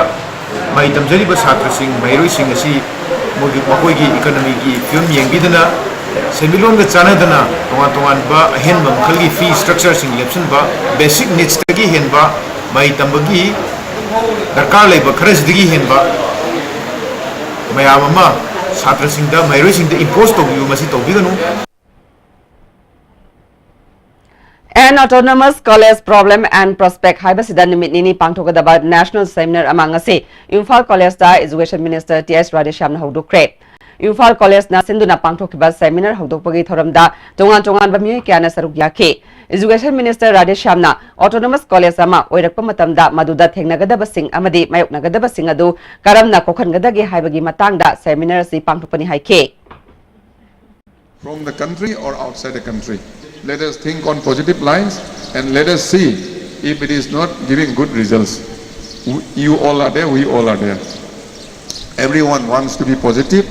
ꯃꯍꯩ ꯇꯝꯖꯔꯤꯕ ꯁꯥꯇ꯭ꯔꯁꯤꯡ, ꯃꯍꯩꯔꯣꯏꯁꯤꯡ ꯑꯁꯤ ꯃꯣꯏꯒꯤ, ꯃꯈꯣꯏꯒꯤ economyꯒꯤ ꯐꯤꯕꯝ ꯌꯦꯡꯕꯤꯗꯅ, ꯁꯦꯟꯃꯤꯠꯂꯣꯟꯒ ꯆꯥꯟꯅꯗꯅ ꯇꯣꯉꯥꯟ ꯇꯣꯉꯥꯟꯕ ꯑꯍꯦꯟꯕ ꯃꯈꯜꯒꯤ fee structureꯁꯤꯡ ꯂꯦꯞꯁꯤꯟꯕ, basic needsꯇꯒꯤ ꯍꯦꯟꯕ ꯃꯍꯩ ꯇꯝꯕꯒꯤ ꯗꯔꯀꯥꯔ ꯂꯩꯕ ꯈꯔꯁꯤꯗꯒꯤ ꯍꯦꯟꯕ ꯃꯌꯥꯝ ꯑꯃ ꯁꯥꯇ꯭ꯔꯁꯤꯡꯗ, ꯃꯍꯩꯔꯣꯏꯁꯤꯡꯗ impose ꯇꯧꯕꯤꯕ, ꯃꯁꯤ ꯇꯧꯕꯤꯒꯅꯨ꯫ An Autonomous College Problem and Prospect ꯍꯥꯏꯕꯁꯤꯗ ꯅꯨꯃꯤꯠ ꯅꯤꯅꯤ ꯄꯥꯡꯊꯣꯛꯀꯗꯕ national seminar ꯑꯃ ꯉꯁꯤ ꯏꯝꯐꯥꯜ ꯀꯣꯂꯦꯖꯇ Education Minister ꯇꯤ ꯑꯩꯆ ꯔꯥꯙꯦꯁ꯭ꯌꯥꯝꯅ ꯍꯧꯗꯣꯛꯈ꯭ꯔꯦ꯫ ꯏꯝꯐꯥꯜ ꯀꯣꯂꯦꯖꯅ ꯁꯤꯟꯗꯨꯅ ꯄꯥꯡꯊꯣꯛꯈꯤꯕ seminar ꯍꯧꯗꯣꯛꯄꯒꯤ ꯊꯧꯔꯝꯗ ꯇꯣꯉꯥꯟ ꯇꯣꯉꯥꯟꯕ ꯃꯤꯑꯣꯏ ꯀꯌꯥꯅ ꯁꯔꯨꯛ ꯌꯥꯈꯤ꯫ Education Minister ꯔꯥꯙꯦꯁ꯭ꯌꯥꯝꯅ autonomous college ꯑꯃ ꯑꯣꯏꯔꯛꯄ ꯃꯇꯝꯗ ꯃꯗꯨꯗ ꯊꯦꯡꯅꯒꯗꯕꯁꯤꯡ ꯑꯃꯗꯤ ꯃꯥꯌꯣꯛꯅꯒꯗꯕꯁꯤꯡ ꯑꯗꯨ ꯀꯔꯝꯅ ꯀꯣꯛꯍꯟꯒꯗꯒꯦ ꯍꯥꯏꯕꯒꯤ ꯃꯇꯥꯡꯗ seminar ꯑꯁꯤ ꯄꯥꯡꯊꯣꯛꯄꯅꯤ ꯍꯥꯏꯈꯤ꯫ From the country or outside the country. Let us think on positive lines and let us see if it is not giving good results. W- You all are there, we all are there. Everyone wants to be positive,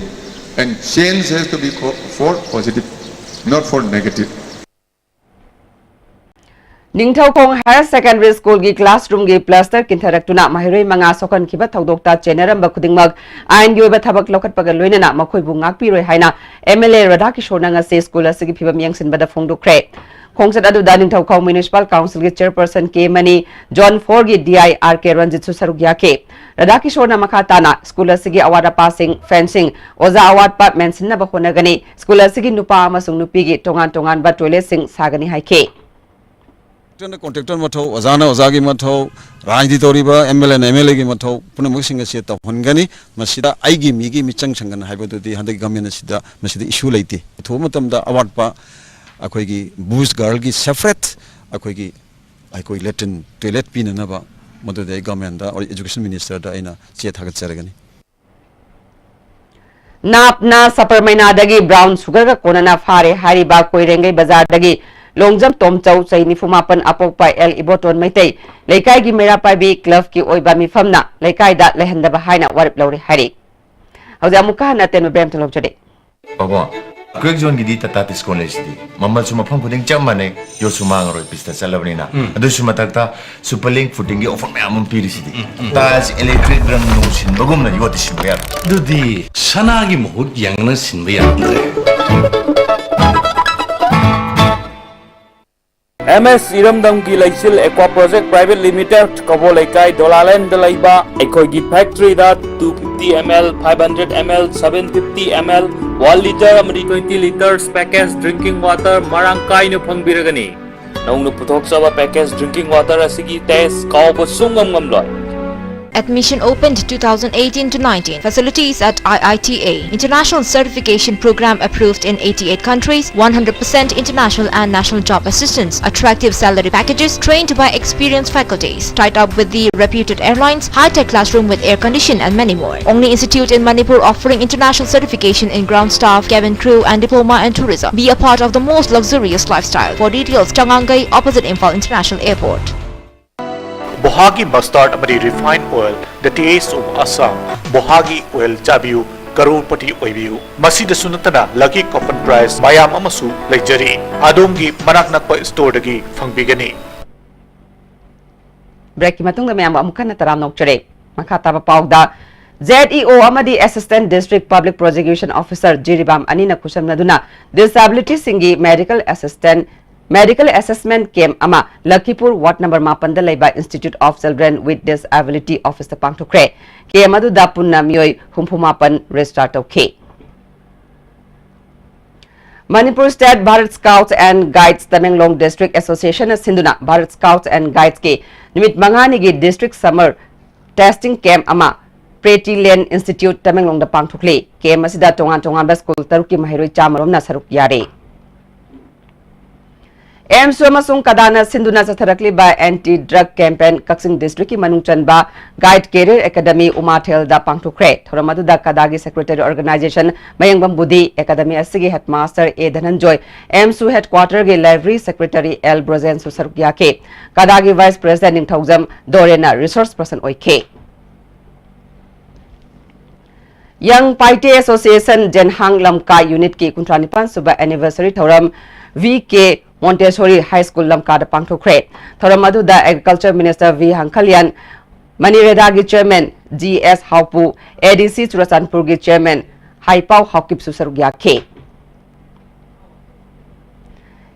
and change has to be co- for positive, not for negative. Ningthoukhong Higher Secondary Schoolꯒꯤ classroomꯒꯤ plaster ꯀꯤꯟꯊꯔꯛꯇꯨꯅ ꯃꯍꯩꯔꯣꯏ ꯃꯉꯥ ꯁꯣꯛꯍꯟꯈꯤꯕ ꯊꯧꯗꯣꯛꯇ ꯆꯦꯟꯅꯔꯝꯕ ꯈꯨꯗꯤꯡꯃꯛ ꯑꯥꯏꯟꯒꯤ ꯑꯣꯏꯕ ꯊꯕꯛ ꯂꯧꯈꯠꯄꯒ ꯂꯣꯏꯅꯅ ꯃꯈꯣꯏꯕꯨ ꯉꯥꯛꯄꯤꯔꯣꯏ ꯍꯥꯏꯅ M L A ꯔꯥꯙꯥꯀꯤꯁꯣꯔꯅ ꯉꯁꯤ school ꯑꯁꯤꯒꯤ ꯐꯤꯕꯝ ꯌꯦꯡꯁꯤꯟꯕꯗ ꯐꯣꯡꯗꯣꯛꯈ꯭ꯔꯦ꯫ ꯈꯣꯡꯆꯠ ꯑꯗꯨꯗ ꯅꯤꯡꯊꯧꯈꯣꯡ Municipal Councilꯒꯤ Chairperson ꯀꯦ ꯃꯅꯤ, Zone fourꯒꯤ D I R ꯀꯦ ꯔꯟꯖꯤꯠꯁꯨ ꯁꯔꯨꯛ ꯌꯥꯈꯤ꯫ ꯔꯥꯙꯥꯀꯤꯁꯣꯔꯅ ꯃꯈꯥ ꯇꯥꯅ school ꯑꯁꯤꯒꯤ ꯑꯋꯥꯠ ꯑꯄꯥꯁꯤꯡ, fencing, ꯑꯣꯖꯥ ꯑꯋꯥꯠꯄ ꯃꯦꯟꯁꯤꯟꯅꯕ ꯍꯣꯠꯅꯒꯅꯤ꯫ School ꯑꯁꯤꯒꯤ ꯅꯨꯄꯥ ꯑꯃꯁꯨꯡ ꯅꯨꯄꯤꯒꯤ ꯇꯣꯉꯥꯟ ꯇꯣꯉꯥꯟꯕ toiletꯁꯤꯡ ꯁꯥꯒꯅꯤ ꯍꯥꯏꯈꯤ꯫ ꯀꯣꯟꯇ꯭ꯔꯦꯛꯇꯔꯅ ꯀꯣꯟꯇ꯭ꯔꯦꯛꯇꯔ ꯃꯊꯧ, ꯑꯣꯖꯥꯅ ꯑꯣꯖꯥꯒꯤ ꯃꯊꯧ, ꯔꯥꯖꯅꯤꯇꯤ ꯇꯧꯔꯤꯕ ꯑꯦꯝ ꯑꯦꯜ ꯑꯦꯅ ꯑꯦꯝ ꯑꯦꯜ ꯑꯦꯒꯤ ꯃꯊꯧ, ꯄꯨꯝꯅꯃꯛꯁꯤꯡ ꯑꯁꯤ ꯇꯧꯍꯟꯒꯅꯤ꯫ ꯃꯁꯤꯗ ꯑꯩꯒꯤ ꯃꯤꯒꯤ ꯃꯤꯆꯪ ꯁꯪꯒꯅ ꯍꯥꯏꯕꯗꯨꯗꯤ ꯍꯟꯗꯛ ꯒꯃꯦꯟ ꯑꯁꯤꯗ ꯃꯁꯤꯗ ꯏꯁꯨ ꯂꯩꯇꯦ꯫ ꯑꯊꯨꯕ ꯃꯇꯝꯗ ꯑꯋꯥꯠꯄ ꯑꯩꯈꯣꯏꯒꯤ ꯕꯨꯁ ꯒꯥꯔꯜꯒꯤ ꯁꯦꯄꯔꯦꯠ ꯑꯩꯈꯣꯏꯒꯤ ꯑꯩꯈꯣꯏ ꯂꯦꯇ꯭ꯔꯤꯟ ꯇꯣꯏꯂꯦꯠ ꯄꯤꯅꯅꯕ ꯃꯗꯨꯗꯤ ꯑꯩ ꯒꯃꯦꯟꯗ ꯑꯣꯔ ꯑꯦꯖꯨꯀꯦꯁꯟ ꯃꯤꯅꯤꯁꯇꯔꯗ ꯑꯩꯅ ꯆꯦ ꯊꯥꯒꯠꯆꯔꯒꯅꯤ꯫ ꯅꯥꯞꯅ ꯁꯄꯔꯃꯩꯅꯥꯗꯒꯤ ꯕ꯭ꯔꯥꯎꯟ ꯁꯨꯒꯔꯒ ꯀꯣꯟꯅꯅ ꯐꯥꯔꯦ ꯍꯥꯏꯔꯤꯕ ꯀꯣꯏꯔꯦꯡꯒꯩ ꯕꯖꯥꯔꯗꯒꯤ ꯂꯣꯡꯖꯝ ꯇꯣꯝꯆꯧ, ꯆꯍꯤ ꯅꯤꯐꯨ ꯃꯥꯄꯟ, ꯑꯄꯣꯛꯄ ꯑꯦꯜ ꯏꯕꯣꯇꯣꯟ ꯃꯩꯇꯩ, ꯂꯩꯀꯥꯏꯒꯤ ꯃꯩꯔꯥ ꯄꯥꯏꯕꯤ ꯀ꯭ꯂꯕꯀꯤ ꯑꯣꯏꯕ ꯃꯤꯐꯝꯅ ꯂꯩꯀꯥꯏꯗ ꯂꯩꯍꯟꯗꯕ ꯍꯥꯏꯅ ꯋꯥꯔꯦꯞ ꯂꯧꯔꯦ ꯍꯥꯏꯔꯤ꯫ ꯍꯧꯖꯤꯛ ꯑꯃꯨꯛꯀ ꯍꯟꯅ ꯑꯇꯦꯟꯕ ꯕ꯭ꯔꯦꯛ ꯑꯃꯇ ꯂꯧꯖꯔꯤ꯫ ꯕꯥꯕꯣ, ꯀ꯭ꯔꯦꯛ ꯖꯣꯟꯒꯤꯗꯤ ꯇꯥꯇꯥ ꯇꯤꯁꯀꯣꯟ ꯂꯩꯁꯤꯗꯤ꯫ ꯃꯃꯜꯁꯨ ꯃꯐꯝ ꯈꯨꯗꯤꯡ ꯆꯞ ꯃꯥꯟꯅꯩ, ꯌꯣꯠꯁꯨ ꯃꯥꯡꯉꯔꯣꯏ, ꯄꯤꯁꯇ ꯆꯠꯂꯕꯅꯤꯅ꯫ ꯎꯝ꯫ ꯑꯗꯨꯁꯨ ꯃꯊꯛꯇ ꯁꯨꯄꯔ ꯂꯤꯡ ꯐꯨꯇꯤꯡꯒꯤ ꯑꯣꯐꯔ ꯃꯌꯥꯝ ꯑꯃ ꯄꯤꯔꯤꯁꯤꯗꯤ꯫ ꯎꯝ, ꯎꯝ꯫ ꯇꯥꯏꯜꯁ, ꯏꯂꯦꯛꯇ꯭ꯔꯤꯛ, ꯔꯪ ꯅꯨꯡ ꯁꯤꯟꯕꯒꯨꯝꯅ ꯌꯣꯠꯇꯤ ꯁꯤꯟꯕ ꯌꯥꯔꯣꯏ꯫ ꯑꯗꯨꯗꯤ ꯁꯅꯥꯒꯤ ꯃꯍꯨꯠ ꯌꯥꯡꯅ ꯁꯤꯟꯕ ꯌꯥꯔꯝꯗ꯭ꯔꯦ꯫ ꯑꯦꯝ ꯑꯦꯁ ꯏꯔꯝꯗꯝꯒꯤ ꯂꯩꯆꯤꯜ ꯑꯦꯀ꯭ꯋꯥ ꯄ꯭ꯔꯣꯖꯦꯛ ꯄ꯭ꯔꯥꯏꯚꯦꯠ ꯂꯤꯃꯤꯇꯦꯗ, ꯀꯕꯣꯂꯩꯀꯥꯏ, ꯗꯣꯂꯥꯂꯦꯟꯗ ꯂꯩꯕ ꯑꯩꯈꯣꯏꯒꯤ ꯐꯦꯛꯇꯔꯤꯗ two fifty ml, five hundred ml, seven fifty ml, one litre ꯑꯃꯗꯤ twenty litres package drinking water ꯃꯔꯥꯡ ꯀꯥꯏꯅ ꯐꯪꯕꯤꯔꯒꯅꯤ꯫ ꯅꯧꯅ ꯄꯨꯊꯣꯛꯆꯕ package drinking water ꯑꯁꯤꯒꯤ taste ꯀꯥꯎꯕ ꯁꯨꯡꯉꯝ ꯉꯝꯂꯣꯏ꯫ Admission open to two thousand eighteen to nineteen. Facilities at I I T A. International certification program approved in eighty-eight countries, one hundred percent international and national job assistance, attractive salary packages, trained by experienced faculties, tied up with the reputed airlines, high-tech classroom with air condition and many more. Only institute in Manipur offering international certification in ground staff, cabin crew and diploma and tourism. Be a part of the most luxurious lifestyle. For details, Changangai, opposite Imphal International Airport. ꯕꯣꯍꯥꯒꯤ ꯃꯁꯇꯥꯔꯗ ꯑꯃꯗꯤ refine oil, the taste of Assam. ꯕꯣꯍꯥꯒꯤ oil ꯆꯥꯕꯤꯌꯨ, ꯀꯔꯣꯔꯄꯇꯤ ꯑꯣꯏꯕꯤꯌꯨ꯫ ꯃꯁꯤꯗꯁꯨ ꯅꯠꯇꯅ lucky coupon prize ꯃꯌꯥꯝ ꯑꯃꯁꯨ ꯂꯩꯖꯔꯤ꯫ ꯑꯗꯣꯝꯒꯤ ꯃꯅꯥꯛ ꯅꯛꯄ ꯁ꯭ꯇꯣꯔꯗꯒꯤ ꯐꯪꯕꯤꯒꯅꯤ꯫ ꯕ꯭ꯔꯦꯛꯀꯤ ꯃꯇꯨꯡꯗ ꯃꯌꯥꯝꯕꯨ ꯑꯃꯨꯛ ꯍꯟꯅ ꯇꯔꯥꯝꯅ ꯑꯣꯛꯆꯔꯤ꯫ ꯃꯈꯥ ꯇꯥꯕ ꯄꯥꯎꯗ, ꯖꯦꯗ ꯏ ꯑꯣ ꯑꯃꯗꯤ Assistant District Public Prosecution Officer Jiribam ꯑꯅꯤꯅ ꯈꯨꯠꯁꯝꯅꯗꯨꯅ ꯗꯤꯁꯑꯦꯕꯤꯂꯤꯇꯤꯁꯤꯡꯒꯤ medical assistance, medical assessment camp ꯑꯃ ꯂꯈꯤꯄꯨꯔ ꯋꯥꯔꯗ ꯅꯝꯕꯔ ꯃꯥꯄꯟꯗ ꯂꯩꯕ Institute of Children with Disability Officeꯇ ꯄꯥꯡꯊꯣꯛꯈ꯭ꯔꯦ꯫ ꯀꯦꯝꯞ ꯑꯗꯨꯗ ꯄꯨꯟꯅ ꯃꯤꯑꯣꯏ ꯍꯨꯝꯐꯨ ꯃꯥꯄꯟ ꯔꯦꯖꯤꯁꯇꯥꯔ ꯇꯧꯈꯤ꯫ Manipur State Bharat Scouts and Guides Tamenglong District Association ꯅ ꯁꯤꯟꯗꯨꯅ Bharat Scouts and Guides ꯀꯤ ꯅꯨꯃꯤꯠ ꯃꯉꯥꯅꯤꯒꯤ District Summer Testing Camp ꯑꯃ Pretty Land Institute ꯇꯃꯦꯡꯂꯣꯡꯗ ꯄꯥꯡꯊꯣꯛꯂꯤ꯫ Camp ꯑꯁꯤꯗ ꯇꯣꯉꯥꯟ ꯇꯣꯉꯥꯟꯕ school ꯇꯔꯨꯛꯀꯤ ꯃꯍꯩꯔꯣꯏ ꯆꯥꯝꯃ ꯔꯣꯝꯅ ꯁꯔꯨꯛ ꯌꯥꯔꯤ꯫ ꯑꯦꯝꯁꯨ ꯑꯃꯁꯨꯡ ꯀꯗꯥꯅ ꯁꯤꯟꯗꯨꯅ ꯆꯠꯊꯔꯛꯂꯤꯕ Anti Drug Campaign ꯀꯛꯆꯤꯡ District ꯀꯤ ꯃꯅꯨꯡ ꯆꯟꯕ Guide Career Academy ꯎꯃꯥꯊꯦꯜꯗ ꯄꯥꯡꯊꯣꯛꯈ꯭ꯔꯦ꯫ ꯊꯧꯔꯝ ꯑꯗꯨꯗ ꯀꯗꯥꯒꯤ Secretary Organization ꯃꯌꯦꯡꯕꯝ ꯕꯨꯙꯤ, Academy ꯑꯁꯤꯒꯤ Headmaster ꯑꯦ ꯙꯅꯟꯖꯣꯏ, ꯑꯦꯝꯁꯨ Headquarter ꯒꯤ Library Secretary ꯑꯦꯜ ꯕ꯭ꯔꯣꯖꯦꯟꯁꯨ ꯁꯔꯨꯛ ꯌꯥꯈꯤ꯫ ꯀꯗꯥꯒꯤ Vice President ꯅꯤꯡꯊꯧꯖꯝ ꯗꯣꯔꯦꯟꯅ Resource Person ꯑꯣꯏꯈꯤ꯫ Young Paite Association ꯖꯦꯟꯍꯥꯡ ꯂꯝꯀꯥ Unit ꯀꯤ ꯀꯨꯟꯊ꯭ꯔꯥ ꯅꯤꯄꯥꯟ ꯁꯨꯕ Anniversary ꯊꯧꯔꯝ V K Montessori High School ꯂꯝꯀꯥꯗ ꯄꯥꯡꯊꯣꯛꯈ꯭ꯔꯦ꯫ ꯊꯧꯔꯝ ꯑꯗꯨꯗ Agriculture Minister ꯚꯤ ꯍꯪꯈꯜꯌꯥꯟ, ꯃꯅꯤꯔꯦꯗꯥꯒꯤ Chairman G S Haopu, A D C ꯆꯨꯔꯆꯥꯟꯄꯨꯔꯒꯤ Chairman ꯍꯥꯏꯄꯥꯎ ꯍꯥꯎꯀꯤꯞꯁꯨ ꯁꯔꯨꯛ ꯌꯥꯈꯤ꯫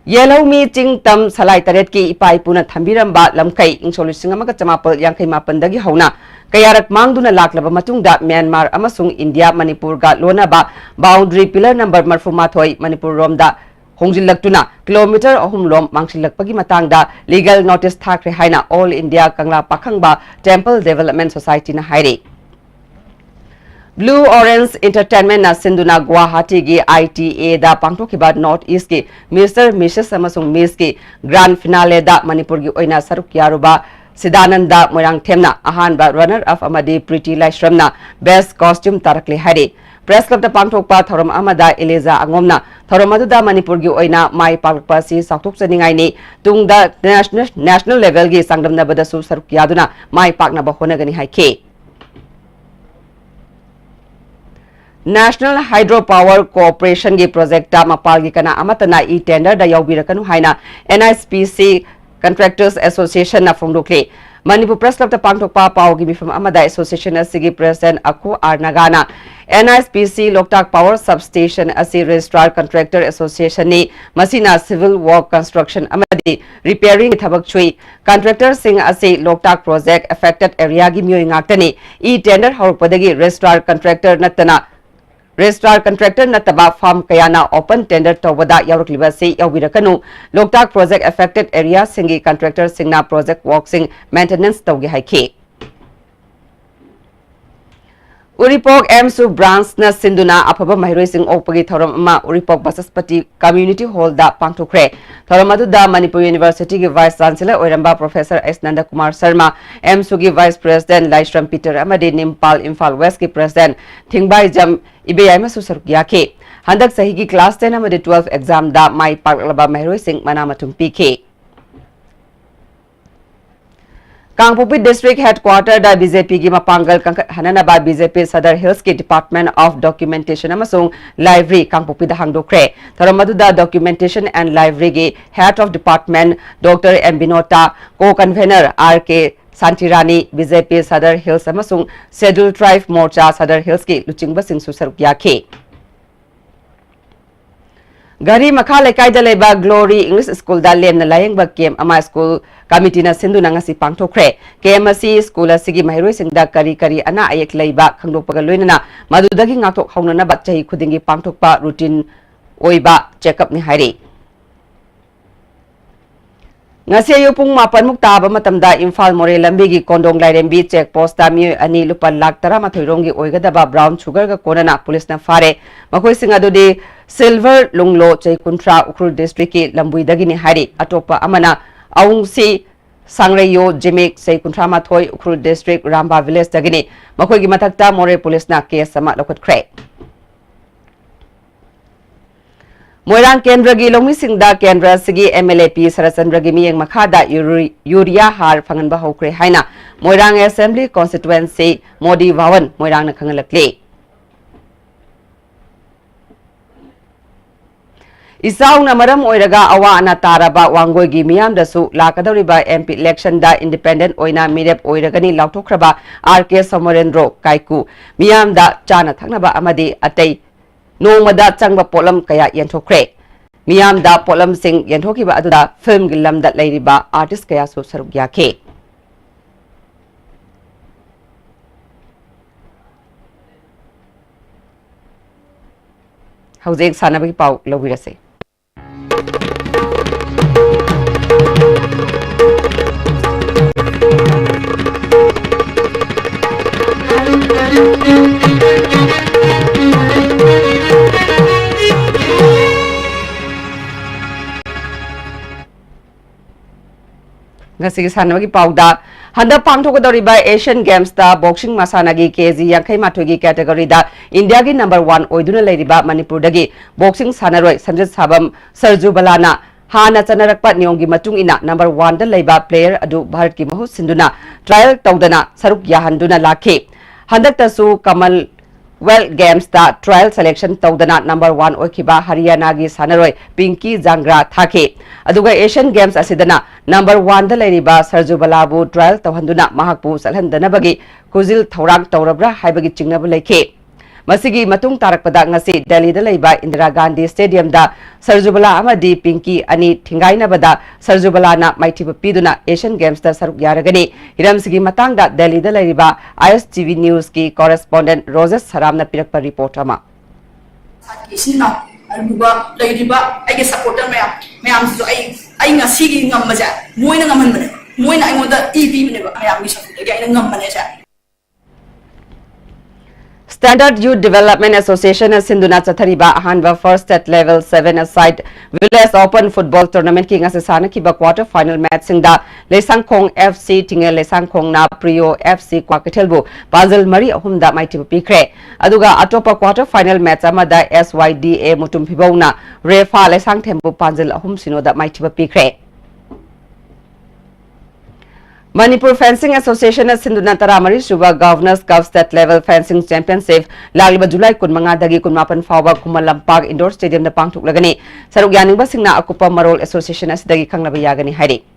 ꯌꯦꯜꯍꯧꯃꯤ ꯆꯤꯡ ꯇꯝ ꯁꯂꯥꯏ ꯇꯔꯦꯠꯀꯤ ꯏꯄꯥ ꯏꯄꯨꯅ ꯊꯝꯕꯤꯔꯝꯕ ꯂꯝꯈꯩ ꯏꯪ ꯁꯣꯛ ꯂꯤꯁꯤꯡ ꯑꯃꯒ ꯆꯃꯥꯄꯜ ꯌꯥꯡꯈꯩ ꯃꯥꯄꯟꯗꯒꯤ ꯍꯧꯅ ꯀꯌꯥꯔꯛ ꯃꯥꯡꯗꯨꯅ ꯂꯥꯛꯂꯕ ꯃꯇꯨꯡꯗ ꯃ꯭ꯌꯥꯟꯃꯥꯔ ꯑꯃꯁꯨꯡ ꯏꯟꯗꯤꯌꯥ ꯃꯅꯤꯄꯨꯔꯒ ꯂꯣꯟꯅꯕ Boundary Pillar Number ꯃꯔꯤꯐꯨ ꯃꯥꯊꯣꯏ ꯃꯅꯤꯄꯨꯔ ꯔꯣꯝꯗ ꯍꯣꯡꯖꯤꯜꯂꯛꯇꯨꯅ kilometre ꯑꯍꯨꯝ ꯂꯣꯝ ꯃꯥꯡꯁꯤꯜꯂꯛꯄꯒꯤ ꯃꯇꯥꯡꯗ Legal Notice ꯊꯥꯈ꯭ꯔꯦ ꯍꯥꯏꯅ All India ꯀꯪꯂꯥ ꯄꯥꯈꯪꯕ Temple Development Society ꯅ ꯍꯥꯏꯔꯤ꯫ Blue Orange Entertainment ꯅ ꯁꯤꯟꯗꯨꯅ ꯒꯨꯋꯥꯍꯥꯇꯤꯒꯤ ꯑꯥꯏ ꯇꯤ ꯑꯦ ꯗ ꯄꯥꯡꯊꯣꯛꯈꯤꯕ North East ꯀꯤ Mister, Missus ꯑꯃꯁꯨꯡ Miss ꯀꯤ Grand Finale ꯗ ꯃꯅꯤꯄꯨꯔꯒꯤ ꯑꯣꯏꯅ ꯁꯔꯨꯛ ꯌꯥꯔꯨꯕ ꯁꯤꯗꯥꯅꯟꯗ ꯃꯣꯏꯔꯥꯡꯊꯦꯝꯅ ꯑꯍꯥꯟꯕ runner up ꯑꯃꯗꯤ ꯄ꯭ꯔꯤꯇꯤ ꯂꯥꯏꯁ꯭ꯔꯝꯅ Best Costume ꯇꯥꯔꯛꯂꯦ ꯍꯥꯏꯔꯤ꯫ Press Club ꯇ ꯄꯥꯡꯊꯣꯛꯄ ꯊꯧꯔꯝ ꯑꯃꯗ ꯏꯂꯤꯖꯥ ꯑꯉꯣꯝꯅ ꯊꯧꯔꯝ ꯑꯗꯨꯗ ꯃꯅꯤꯄꯨꯔꯒꯤ ꯑꯣꯏꯅ ꯃꯥꯏ ꯄꯥꯛꯂꯛꯄ ꯑꯁꯤ ꯆꯥꯎꯊꯣꯛꯆꯅꯤꯡꯉꯥꯏꯅꯤ, ꯇꯨꯡꯗ national, national level ꯒꯤ ꯆꯥꯡꯗꯝꯅꯕꯗꯁꯨ ꯁꯔꯨꯛ ꯌꯥꯗꯨꯅ ꯃꯥꯏ ꯄꯥꯛꯅꯕ ꯍꯣꯠꯅꯒꯅꯤ ꯍꯥꯏꯈꯤ꯫ National Hydro Power Corporation ꯒꯤ project ꯇ ꯃꯄꯥꯜꯒꯤ ꯀꯅꯥ ꯑꯃꯠꯇꯅ e-tender ꯗ ꯌꯥꯎꯕꯤꯔꯛꯀꯅꯨ ꯍꯥꯏꯅ N H P C Contractors Association ꯅ ꯐꯣꯡꯗꯣꯛꯂꯤ꯫ ꯃꯅꯤꯄꯨꯔ Press Club ꯇ ꯄꯥꯡꯊꯣꯛꯄ ꯄꯥꯎꯒꯤ ꯃꯤꯐꯝ ꯑꯃꯗ association ꯑꯁꯤꯒꯤ President ꯑꯈꯨ ꯑꯥꯔ ꯅꯥꯒꯥꯅ N H P C Loktak Power Substation ꯑꯁꯤ Registrar Contractor Association ꯅꯤ, ꯃꯁꯤꯅ civil work, construction ꯑꯃꯗꯤ repairing ꯊꯕꯛ ꯁꯨꯏ꯫ Contractor ꯁꯤꯡ ꯑꯁꯤ Loktak project affected area ꯒꯤ ꯃꯤꯑꯣꯏ ꯉꯥꯛꯇꯅꯤ꯫ E-tender ꯍꯧꯔꯛꯄꯗꯒꯤ Registrar Contractor ꯅꯠꯇꯅ Registrar contractor ꯅꯠꯇꯕ firm ꯀꯌꯥꯅ open tender ꯇꯧꯕꯗ ꯌꯥꯎꯔꯛꯂꯤꯕ ꯑꯁꯤ ꯌꯥꯎꯕꯤꯔꯛꯀꯅꯨ꯫ ꯂꯣꯛꯇꯥꯛ project affected area ꯁꯤꯡꯒꯤ contractor ꯁꯤꯡꯅ project work ꯁꯤꯡ maintenance ꯇꯧꯒꯦ ꯍꯥꯏꯈꯤ꯫ ꯎꯔꯤꯄꯣꯛ ꯑꯦꯝꯁꯨ branch ꯅ ꯁꯤꯟꯗꯨꯅ ꯑꯐꯕ ꯃꯍꯩꯔꯣꯏꯁꯤꯡ ꯑꯣꯛꯄꯒꯤ ꯊꯧꯔꯝ ꯑꯃ ꯎꯔꯤꯄꯣꯛ ꯕꯁꯁꯄꯇꯤ Community Hall ꯗ ꯄꯥꯡꯊꯣꯛꯈ꯭ꯔꯦ꯫ ꯊꯧꯔꯝ ꯑꯗꯨꯗ ꯃꯅꯤꯄꯨꯔ University ꯒꯤ Vice Chancellor ꯑꯣꯏꯔꯝꯕ Professor ꯑꯦꯁ ꯅꯟꯗꯀꯨꯃꯥꯔ ꯁꯔꯃ, ꯑꯦꯝꯁꯨ ꯒꯤ Vice President ꯂꯥꯏꯁ꯭ꯔꯝ ꯄꯤꯇꯔ ꯑꯃꯗꯤ ꯅꯤꯝꯄꯥꯜ ꯏꯝꯐꯥꯜ West ꯀꯤ President ꯊꯤꯡꯕꯥꯏꯖꯝ ꯏꯕꯦꯌꯥꯏꯃꯁꯨ ꯁꯔꯨꯛ ꯌꯥꯈꯤ꯫ ꯍꯟꯗꯛ ꯆꯍꯤꯒꯤ class ten ꯑꯃꯗꯤ twelve exam ꯗ ꯃꯥꯏ ꯄꯥꯛꯂꯛꯂꯕ ꯃꯍꯩꯔꯣꯏꯁꯤꯡ ꯃꯅꯥ ꯃꯊꯨꯝ ꯄꯤꯈꯤ꯫ ꯀꯥꯡꯄꯣꯛꯄꯤ District Headquarter ꯗ BJP ꯒꯤ ꯃꯄꯥꯡꯒꯜ ꯀꯟꯈꯠꯍꯟꯅꯅꯕ BJP Sadar Hills ꯀꯤ Department of Documentation ꯑꯃꯁꯨꯡ Library ꯀꯥꯡꯄꯣꯛꯄꯤꯗ ꯍꯥꯡꯗꯣꯛꯈ꯭ꯔꯦ꯫ ꯊꯧꯔꯝ ꯑꯗꯨꯗ Documentation and Library ꯒꯤ Head of Department Doctor M Binota, Co-Convener R K Shantirani, BJP Sadar Hills ꯑꯃꯁꯨꯡ Scheduled Tribe Morcha Sadar Hills ꯀꯤ ꯂꯨꯆꯤꯡꯕꯁꯤꯡꯁꯨ ꯁꯔꯨꯛ ꯌꯥꯈꯤ꯫ ꯘꯔꯤ ꯃꯈꯥ ꯂꯩꯀꯥꯏꯗ ꯂꯩꯕ Glory English School ꯗ ꯂꯦꯝꯅ ꯂꯥꯌꯦꯡꯕ camp ꯑꯃ school committee ꯅ ꯁꯤꯟꯗꯨꯅ ꯉꯁꯤ ꯄꯥꯡꯊꯣꯛꯈ꯭ꯔꯦ꯫ Camp ꯑꯁꯤ school ꯑꯁꯤꯒꯤ ꯃꯍꯩꯔꯣꯏꯁꯤꯡꯗ ꯀꯔꯤ ꯀꯔꯤ ꯑꯅꯥ ꯑꯌꯦꯛ ꯂꯩꯕ ꯈꯪꯗꯣꯛꯄꯒ ꯂꯣꯏꯅꯅ ꯃꯗꯨꯗꯒꯤ ꯉꯥꯛꯊꯣꯛꯍꯧꯅꯅꯕ ꯆꯍꯤ ꯈꯨꯗꯤꯡꯒꯤ ꯄꯥꯡꯊꯣꯛꯄ routine ꯑꯣꯏꯕ check-up ꯅꯤ ꯍꯥꯏꯔꯤ꯫ ꯉꯁꯤ ꯑꯌꯨꯛ ꯄꯨꯡ ꯃꯥꯄꯟ ꯃꯨꯛ ꯇꯥꯕ ꯃꯇꯝꯗ ꯏꯝꯐꯥꯜ ꯃꯣꯔꯦ ꯂꯝꯕꯤꯒꯤ ꯀꯣꯟꯗꯣꯡ ꯂꯥꯏꯔꯦꯝꯕꯤ check post ꯇ ꯃꯤꯑꯣꯏ ꯑꯅꯤ ꯂꯨꯄꯥ ꯂꯥꯈ ꯇꯔꯥꯃꯥꯊꯣꯏ ꯔꯣꯝꯒꯤ ꯑꯣꯏꯒꯗꯕ brown sugar ꯒ ꯀꯣꯟꯅꯅ police ꯅ ꯐꯥꯔꯦ꯫ ꯃꯈꯣꯏꯁꯤꯡ ꯑꯗꯨꯗꯤ Silver ꯂꯨꯡꯂꯣ, ꯆꯍꯤ ꯀꯨꯟꯊ꯭ꯔꯥ, ꯎꯈ꯭ꯔꯨꯜ district ꯀꯤ ꯂꯝꯕꯨꯏꯗꯒꯤꯅꯤ ꯍꯥꯏꯔꯤ꯫ ꯑꯇꯣꯞꯄ ꯑꯃꯅ ꯑꯋꯨꯡꯁꯤ ꯁꯥꯡꯔꯩꯌꯣ ꯖꯤꯃꯤꯛ, ꯆꯍꯤ ꯀꯨꯟꯊ꯭ꯔꯥ ꯃꯥꯊꯣꯏ, ꯎꯈ꯭ꯔꯨꯜ district ꯔꯥꯝꯕꯥ village ꯇꯒꯤꯅꯤ꯫ ꯃꯈꯣꯏꯒꯤ ꯃꯊꯛꯇ ꯃꯣꯔꯦ police ꯅ case ꯑꯃ ꯂꯧꯈꯠꯈ꯭ꯔꯦ꯫ ꯃꯣꯏꯔꯥꯡ ꯀꯦꯟꯗ꯭ꯔꯒꯤ ꯂꯧꯃꯤꯁꯤꯡꯗ ꯀꯦꯟꯗ꯭ꯔ ꯑꯁꯤꯒꯤ MLA ꯄꯤ ꯁꯔꯠꯆꯟꯗ꯭ꯔꯒꯤ ꯃꯤꯠꯌꯦꯡ ꯃꯈꯥꯗ ꯌꯨꯔꯤ-, urea ꯍꯥꯔ ꯐꯪꯍꯟꯕ ꯍꯧꯈ꯭ꯔꯦ ꯍꯥꯏꯅ ꯃꯣꯏꯔꯥꯡ Assembly Constituency ꯃꯣꯗꯤ ꯚꯋꯟ ꯃꯣꯏꯔꯥꯡꯅ ꯈꯪꯍꯜꯂꯛꯂꯤ꯫ ꯏꯆꯥꯎꯅ ꯃꯔꯝ ꯑꯣꯏꯔꯒ ꯑꯋꯥ ꯑꯅꯥ ꯇꯥꯔꯕ ꯋꯥꯡꯒꯣꯏꯒꯤ ꯃꯤꯌꯥꯝꯗꯁꯨ ꯂꯥꯛꯀꯗꯧꯔꯤꯕ MP election ꯗ independent ꯑꯣꯏꯅ ꯃꯤꯔꯦꯞ ꯑꯣꯏꯔꯒꯅꯤ ꯂꯥꯎꯊꯣꯛꯈ꯭ꯔꯕ ꯑꯥꯔ ꯀꯦ ꯁꯣꯃꯣꯔꯦꯟꯗ꯭ꯔꯣ ꯀꯥꯏꯀꯨ ꯃꯤꯌꯥꯝꯗ ꯆꯥꯅ ꯊꯛꯅꯕ ꯑꯃꯗꯤ ꯑꯇꯩ ꯅꯣꯡꯃꯗ ꯆꯪꯕ ꯄꯣꯠꯂꯝ ꯀꯌꯥ ꯌꯦꯟꯊꯣꯛꯈ꯭ꯔꯦ꯫ ꯃꯤꯌꯥꯝꯗ ꯄꯣꯠꯂꯝꯁꯤꯡ ꯌꯦꯟꯊꯣꯛꯈꯤꯕ ꯑꯗꯨꯗ film ꯒꯤ ꯂꯝꯗ ꯂꯩꯔꯤꯕ artist ꯀꯌꯥꯁꯨ ꯁꯔꯨꯛ ꯌꯥꯈꯤ꯫ ꯍꯧꯖꯤꯛ ꯁꯥꯟꯅꯕꯒꯤ ꯄꯥꯎ ꯂꯧꯕꯤꯔꯁꯤ꯫ ꯉꯁꯤꯒꯤ ꯁꯥꯟꯅꯕꯒꯤ ꯄꯥꯎꯗ, ꯍꯟꯗꯛ ꯄꯥꯡꯊꯣꯛꯀꯗꯧꯔꯤꯕ Asian Games ꯇ boxing ꯃꯁꯥꯟꯅꯒꯤ ꯀꯦ ꯖꯤ ꯌꯥꯡꯈꯩ ꯃꯥꯊꯣꯏꯒꯤ category ꯗ ꯏꯟꯗꯤꯌꯥꯒꯤ number one ꯑꯣꯏꯗꯨꯅ ꯂꯩꯔꯤꯕ ꯃꯅꯤꯄꯨꯔꯗꯒꯤ boxing ꯁꯥꯟꯅꯔꯣꯏ ꯁꯟꯖꯤꯠ ꯁꯥꯕꯝ ꯁꯔꯖꯨꯕꯂꯥꯅ ꯍꯥꯟꯅ ꯆꯠꯅꯔꯛꯄ ꯅꯤꯌꯣꯝꯒꯤ ꯃꯇꯨꯡ ꯏꯟꯅ number one ꯗ ꯂꯩꯕ player ꯑꯗꯨ ꯚꯥꯔꯠꯀꯤ ꯃꯍꯨꯠ ꯁꯤꯟꯗꯨꯅ trial ꯇꯧꯗꯅ ꯁꯔꯨꯛ ꯌꯥꯍꯟꯗꯨꯅ ꯂꯥꯛꯈꯤ꯫ ꯍꯟꯗꯛꯇꯁꯨ Commonwealth Games ꯇ trial selection ꯇꯧꯗꯅ number one ꯑꯣꯏꯈꯤꯕ ꯍꯔꯤꯌꯥꯅꯥꯒꯤ ꯁꯥꯟꯅꯔꯣꯏ ꯄꯤꯡꯀꯤ ꯖꯥꯡꯒ꯭ꯔꯥ ꯊꯥꯈꯤ꯫ ꯑꯗꯨꯒ Asian Games ꯑꯁꯤꯗꯅ number one ꯗ ꯂꯩꯔꯤꯕ ꯁꯔꯖꯨꯕꯂꯥꯕꯨ trial ꯇꯧꯍꯟꯗꯨꯅ ꯃꯍꯥꯛꯄꯨ ꯆꯠꯍꯟꯗꯅꯕꯒꯤ ꯈꯨꯖꯤꯜ ꯊꯧꯔꯥꯡ ꯇꯧꯔꯕ꯭ꯔꯥ ꯍꯥꯏꯕꯒꯤ ꯆꯤꯡꯅꯕ ꯂꯩꯈꯤ꯫ ꯃꯁꯤꯒꯤ ꯃꯇꯨꯡ ꯇꯥꯔꯛꯄꯗ ꯉꯁꯤ ꯗꯦꯜꯂꯤꯗ ꯂꯩꯕ ꯏꯟꯗꯤꯔꯥ ꯒꯥꯟꯙꯤ Stadium ꯗ ꯁꯔꯖꯨꯕꯂꯥ ꯑꯃꯗꯤ ꯄꯤꯡꯀꯤ ꯑꯅꯤ ꯊꯤꯡꯒꯥꯏꯅꯕꯗ ꯁꯔꯖꯨꯕꯂꯥꯅ ꯃꯥꯏꯊꯤꯕ ꯄꯤꯗꯨꯅ Asian Games ꯇ ꯁꯔꯨꯛ ꯌꯥꯔꯒꯅꯤ꯫ ꯍꯤꯔꯝꯁꯤꯒꯤ ꯃꯇꯥꯡꯗ ꯗꯦꯜꯂꯤꯗ ꯂꯩꯔꯤꯕ I S T V News ꯀꯤ correspondent ꯔꯣꯖꯦꯁ ꯁꯔꯥꯝꯅ ꯄꯤꯔꯛꯄ report ꯑꯃ꯫ ꯏꯆꯤꯟ ꯏꯅꯥꯎ, ꯑꯗꯨꯒ ꯂꯩꯔꯤꯕ ꯑꯩꯒꯤ supporter ꯃꯌꯥꯝ, ꯃꯌꯥꯝꯁꯤꯁꯨ ꯑꯩ, ꯑꯩ ꯉꯁꯤꯒꯤ ꯉꯝꯕꯁꯦ ꯃꯣꯏꯅ ꯉꯝꯍꯟꯕꯅꯦ, ꯃꯣꯏꯅ ꯑꯩꯉꯣꯟꯗ ꯏ ꯄꯤꯕꯅꯦꯕ, ꯃꯌꯥꯝꯒꯤ supportꯗꯒꯤ ꯑꯩꯅ ꯉꯝꯕꯅꯦ ꯁꯦ꯫ Standard Youth Development Association ꯅ ꯁꯤꯟꯗꯨꯅ ꯆꯠꯊꯔꯤꯕ ꯑꯍꯥꯟꯕ First State Level Seven Aside Village Open Football Tournament ꯀꯤ ꯉꯁꯤ ꯁꯥꯟꯅꯈꯤꯕ quarter final match ꯁꯤꯡꯗ ꯂꯩꯁꯥꯡꯈꯣꯡ F C ꯊꯤꯡꯉꯦꯜ ꯂꯩꯁꯥꯡꯈꯣꯡꯅ Prio F C ꯀ꯭ꯋꯥꯀꯩꯊꯦꯜꯕꯨ ꯄꯥꯟꯖꯜ ꯃꯔꯤ ꯑꯍꯨꯝꯗ ꯃꯥꯏꯊꯤꯕ ꯄꯤꯈ꯭ꯔꯦ꯫ ꯑꯗꯨꯒ ꯑꯇꯣꯞꯄ quarter final match ꯑꯃꯗ S Y D A Mutum ꯐꯤꯕꯧꯅ ꯔꯦꯐꯥ ꯂꯩꯁꯥꯡꯊꯦꯝꯕꯨ ꯄꯥꯟꯖꯜ ꯑꯍꯨꯝ ꯁꯤꯅꯣꯗ ꯃꯥꯏꯊꯤꯕ ꯄꯤꯈ꯭ꯔꯦ꯫ ꯃꯅꯤꯄꯨꯔ Fencing Association ꯅ ꯁꯤꯟꯗꯨꯅ ꯇꯔꯥꯃꯔꯤ ꯁꯨꯕ Governor's Cup State Level Fencing Championship ꯂꯥꯛꯂꯤꯕ ꯖꯨꯂꯥꯏ ꯀꯨꯟꯃꯉꯥꯗꯒꯤ ꯀꯨꯟꯃꯥꯄꯟ ꯐꯥꯎꯕ ꯈꯨꯃꯟ ꯂꯝꯄꯥꯛ Indoor Stadium ꯗ ꯄꯥꯡꯊꯣꯛꯂꯒꯅꯤ꯫ ꯁꯔꯨꯛ ꯌꯥꯅꯤꯡꯕꯁꯤꯡꯅ ꯑꯀꯨꯞꯄ ꯃꯔꯣꯜ association ꯑꯁꯤꯗꯒꯤ ꯈꯪꯅꯕ ꯌꯥꯒꯅꯤ ꯍꯥꯏꯔꯤ꯫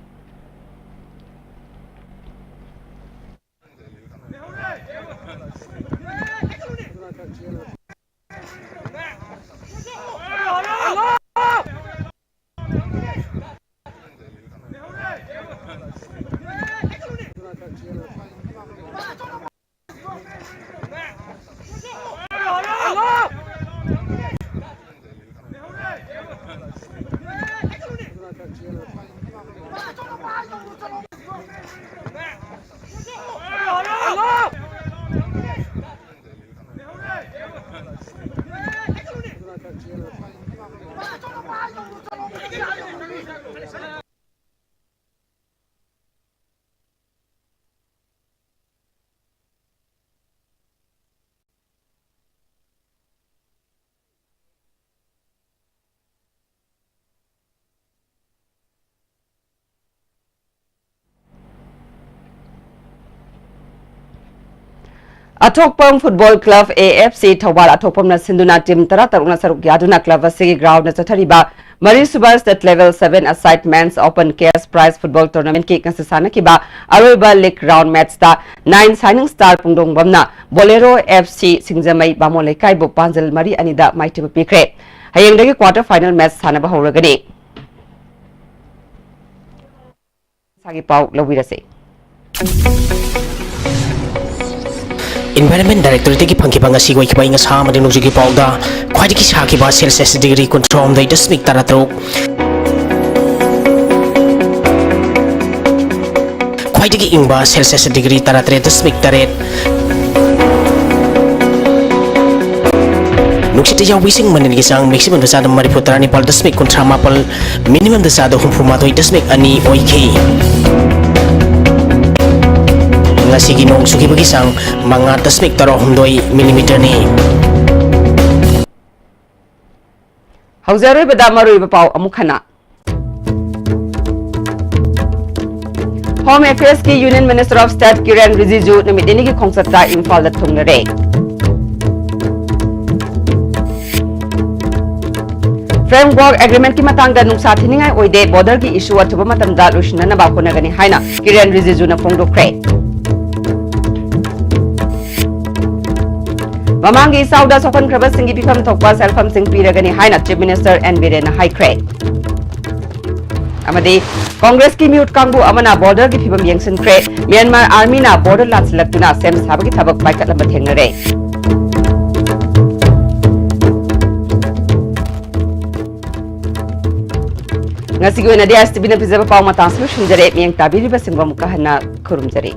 ꯑꯊꯣꯛꯄꯝ football club, A F C, ꯊꯧꯕꯥꯜ ꯑꯊꯣꯛꯄꯝꯅ ꯁꯤꯟꯗꯨꯅ ꯇꯤꯝ ꯇꯔꯥ ꯇꯔꯨꯛꯅ ꯁꯔꯨꯛ ꯌꯥꯗꯨꯅ ꯀ꯭ꯂꯕ ꯑꯁꯤꯒꯤ ꯒ꯭ꯔꯥꯎꯟꯗ ꯆꯠꯊꯔꯤꯕ ꯃꯔꯤꯁꯨꯕ State Level seven A-side Men's Open Cash Prize Football Tournamentꯀꯤ ꯉꯁꯤ ꯁꯥꯟꯅꯈꯤꯕ ꯑꯔꯣꯏꯕ ꯂꯤꯒ ꯔꯥꯎꯟ ꯃꯦꯆꯇ Nine Shining Star ꯄꯨꯡꯗꯣꯡꯕꯝꯅ Bolero F C Singjamei Bamon ꯂꯩꯀꯥꯏꯕꯨ ꯄꯥꯟꯖꯜ ꯃꯔꯤ ꯑꯅꯤꯗ ꯃꯥꯏꯊꯤꯕ ꯄꯤꯈ꯭ꯔꯦ꯫ ꯍꯌꯦꯡꯗꯒꯤ quarter final match ꯁꯥꯟꯅꯕ ꯍꯧꯔꯒꯅꯤ꯫ ꯃꯁꯥꯒꯤ ꯄꯥꯎ ꯂꯧꯕꯤꯔꯁꯤ꯫ Environment Directorateꯇꯒꯤ ꯐꯪꯈꯤꯕ ꯉꯁꯤꯒꯤ ꯑꯣꯏꯈꯤꯕ ꯑꯏꯪ ꯑꯁꯥ ꯑꯃꯗꯤ ꯅꯣꯡꯖꯨꯒꯤ ꯄꯥꯎꯗ ꯈ꯭ꯋꯥꯏꯗꯒꯤ ꯁꯥꯈꯤꯕ Celsius degree ꯀꯨꯟꯊ꯭ꯔꯥꯍꯨꯝꯗꯣꯏ ꯗꯁꯃꯤꯛ ꯇꯔꯥꯇꯔꯨꯛ, ꯈ꯭ꯋꯥꯏꯗꯒꯤ ꯏꯪꯕ Celsius degree ꯇꯔꯥꯇꯔꯦꯠ ꯗꯁꯃꯤꯛ ꯇꯔꯦꯠ, ꯅꯨꯡꯁꯤꯠꯇ ꯌꯥꯎꯕ ꯏꯁꯤꯡ ꯃꯅꯤꯜꯒꯤ ꯆꯥꯡ maximumꯗ ꯆꯥꯗ ꯃꯔꯤꯐꯨ ꯇꯔꯥꯅꯤꯄꯥꯜ ꯗꯁꯃꯤꯛ ꯀꯨꯟꯊ꯭ꯔꯥ ꯃꯥꯄꯜ, minimumꯗ ꯆꯥꯗ ꯍꯨꯝꯐꯨ ꯃꯥꯊꯣꯏ ꯗꯁꯃꯤꯛ ꯑꯅꯤ ꯑꯣꯏꯈꯤ꯫ ꯉꯁꯤꯒꯤ ꯅꯣꯡ ꯆꯨꯈꯤꯕꯒꯤ ꯆꯥꯡ ꯃꯉꯥ ꯗꯁꯃꯤꯛ ꯇꯔꯥꯍꯨꯝꯗꯣꯏ millimeterꯅꯤ꯫ ꯍꯧꯖꯤꯛ ꯑꯔꯣꯏꯕꯗ ꯃꯔꯨꯑꯣꯏꯕ ꯄꯥꯎ ꯑꯃꯨꯛ ꯍꯟꯅ꯫ Home Affairsꯀꯤ Union Minister of State ꯀꯤꯔꯦꯟ ꯔꯤꯖꯤꯖꯨ ꯅꯨꯃꯤꯠ ꯅꯤꯅꯤꯒꯤ ꯈꯣꯡꯆꯠꯇ ꯏꯝꯐꯥꯜꯗ ꯊꯨꯡꯂꯔꯦ꯫ Framework Agreementꯀꯤ ꯃꯇꯥꯡꯗ ꯅꯨꯡꯁꯥ ꯊꯤꯅꯤꯡꯉꯥꯏ ꯑꯣꯏꯗꯦ, borderꯒꯤ issue ꯑꯊꯨꯕ ꯃꯇꯝꯗ ꯂꯣꯏꯁꯤꯟꯅꯅꯕ ꯍꯣꯠꯅꯒꯅꯤ ꯍꯥꯏꯅ ꯀꯤꯔꯦꯟ ꯔꯤꯖꯤꯖꯨꯅ ꯐꯣꯡꯗꯣꯛꯈ꯭ꯔꯦ꯫ ꯃꯃꯥꯡꯒꯤ ꯏꯆꯥꯎꯗ ꯁꯣꯛꯍꯟꯈ꯭ꯔꯕꯁꯤꯡꯒꯤ ꯄꯤꯐꯝ ꯊꯣꯛꯄ ꯁꯦꯜꯐꯝꯁꯤꯡ ꯄꯤꯔꯒꯅꯤ ꯍꯥꯏꯅ Chief Minister N ꯕꯤꯔꯦꯟꯅ ꯍꯥꯏꯈ꯭ꯔꯦ꯫ ꯑꯃꯗꯤ ꯀꯣꯡꯒ꯭ꯔꯦꯁꯀꯤ ꯃꯤꯍꯨꯠ ꯀꯥꯡꯕꯨ ꯑꯃꯅ borderꯒꯤ ꯐꯤꯕꯝ ꯌꯦꯡꯁꯤꯟꯈ꯭ꯔꯦ꯫ Myanmar Armyꯅ border ꯂꯥꯟꯁꯤꯜꯂꯛꯇꯨꯅ ꯁꯦꯝ ꯁꯥꯕꯒꯤ ꯊꯕꯛ ꯄꯥꯏꯈꯠꯂꯝꯕ ꯊꯦꯡꯅꯔꯦ꯫ ꯉꯁꯤꯒꯤ ꯑꯣꯏꯅꯗꯤ S T Vꯅ ꯄꯤꯖꯕ ꯄꯥꯎ ꯃꯇꯥꯡꯁꯨ ꯂꯣꯏꯁꯤꯟꯖꯔꯦ꯫ ꯃꯤꯠꯌꯦꯡ ꯇꯥꯕꯤꯔꯤꯕꯁꯤꯡꯕꯨ ꯑꯃꯨꯛꯀ ꯍꯟꯅ ꯈꯨꯔꯨꯝꯖꯔꯤ꯫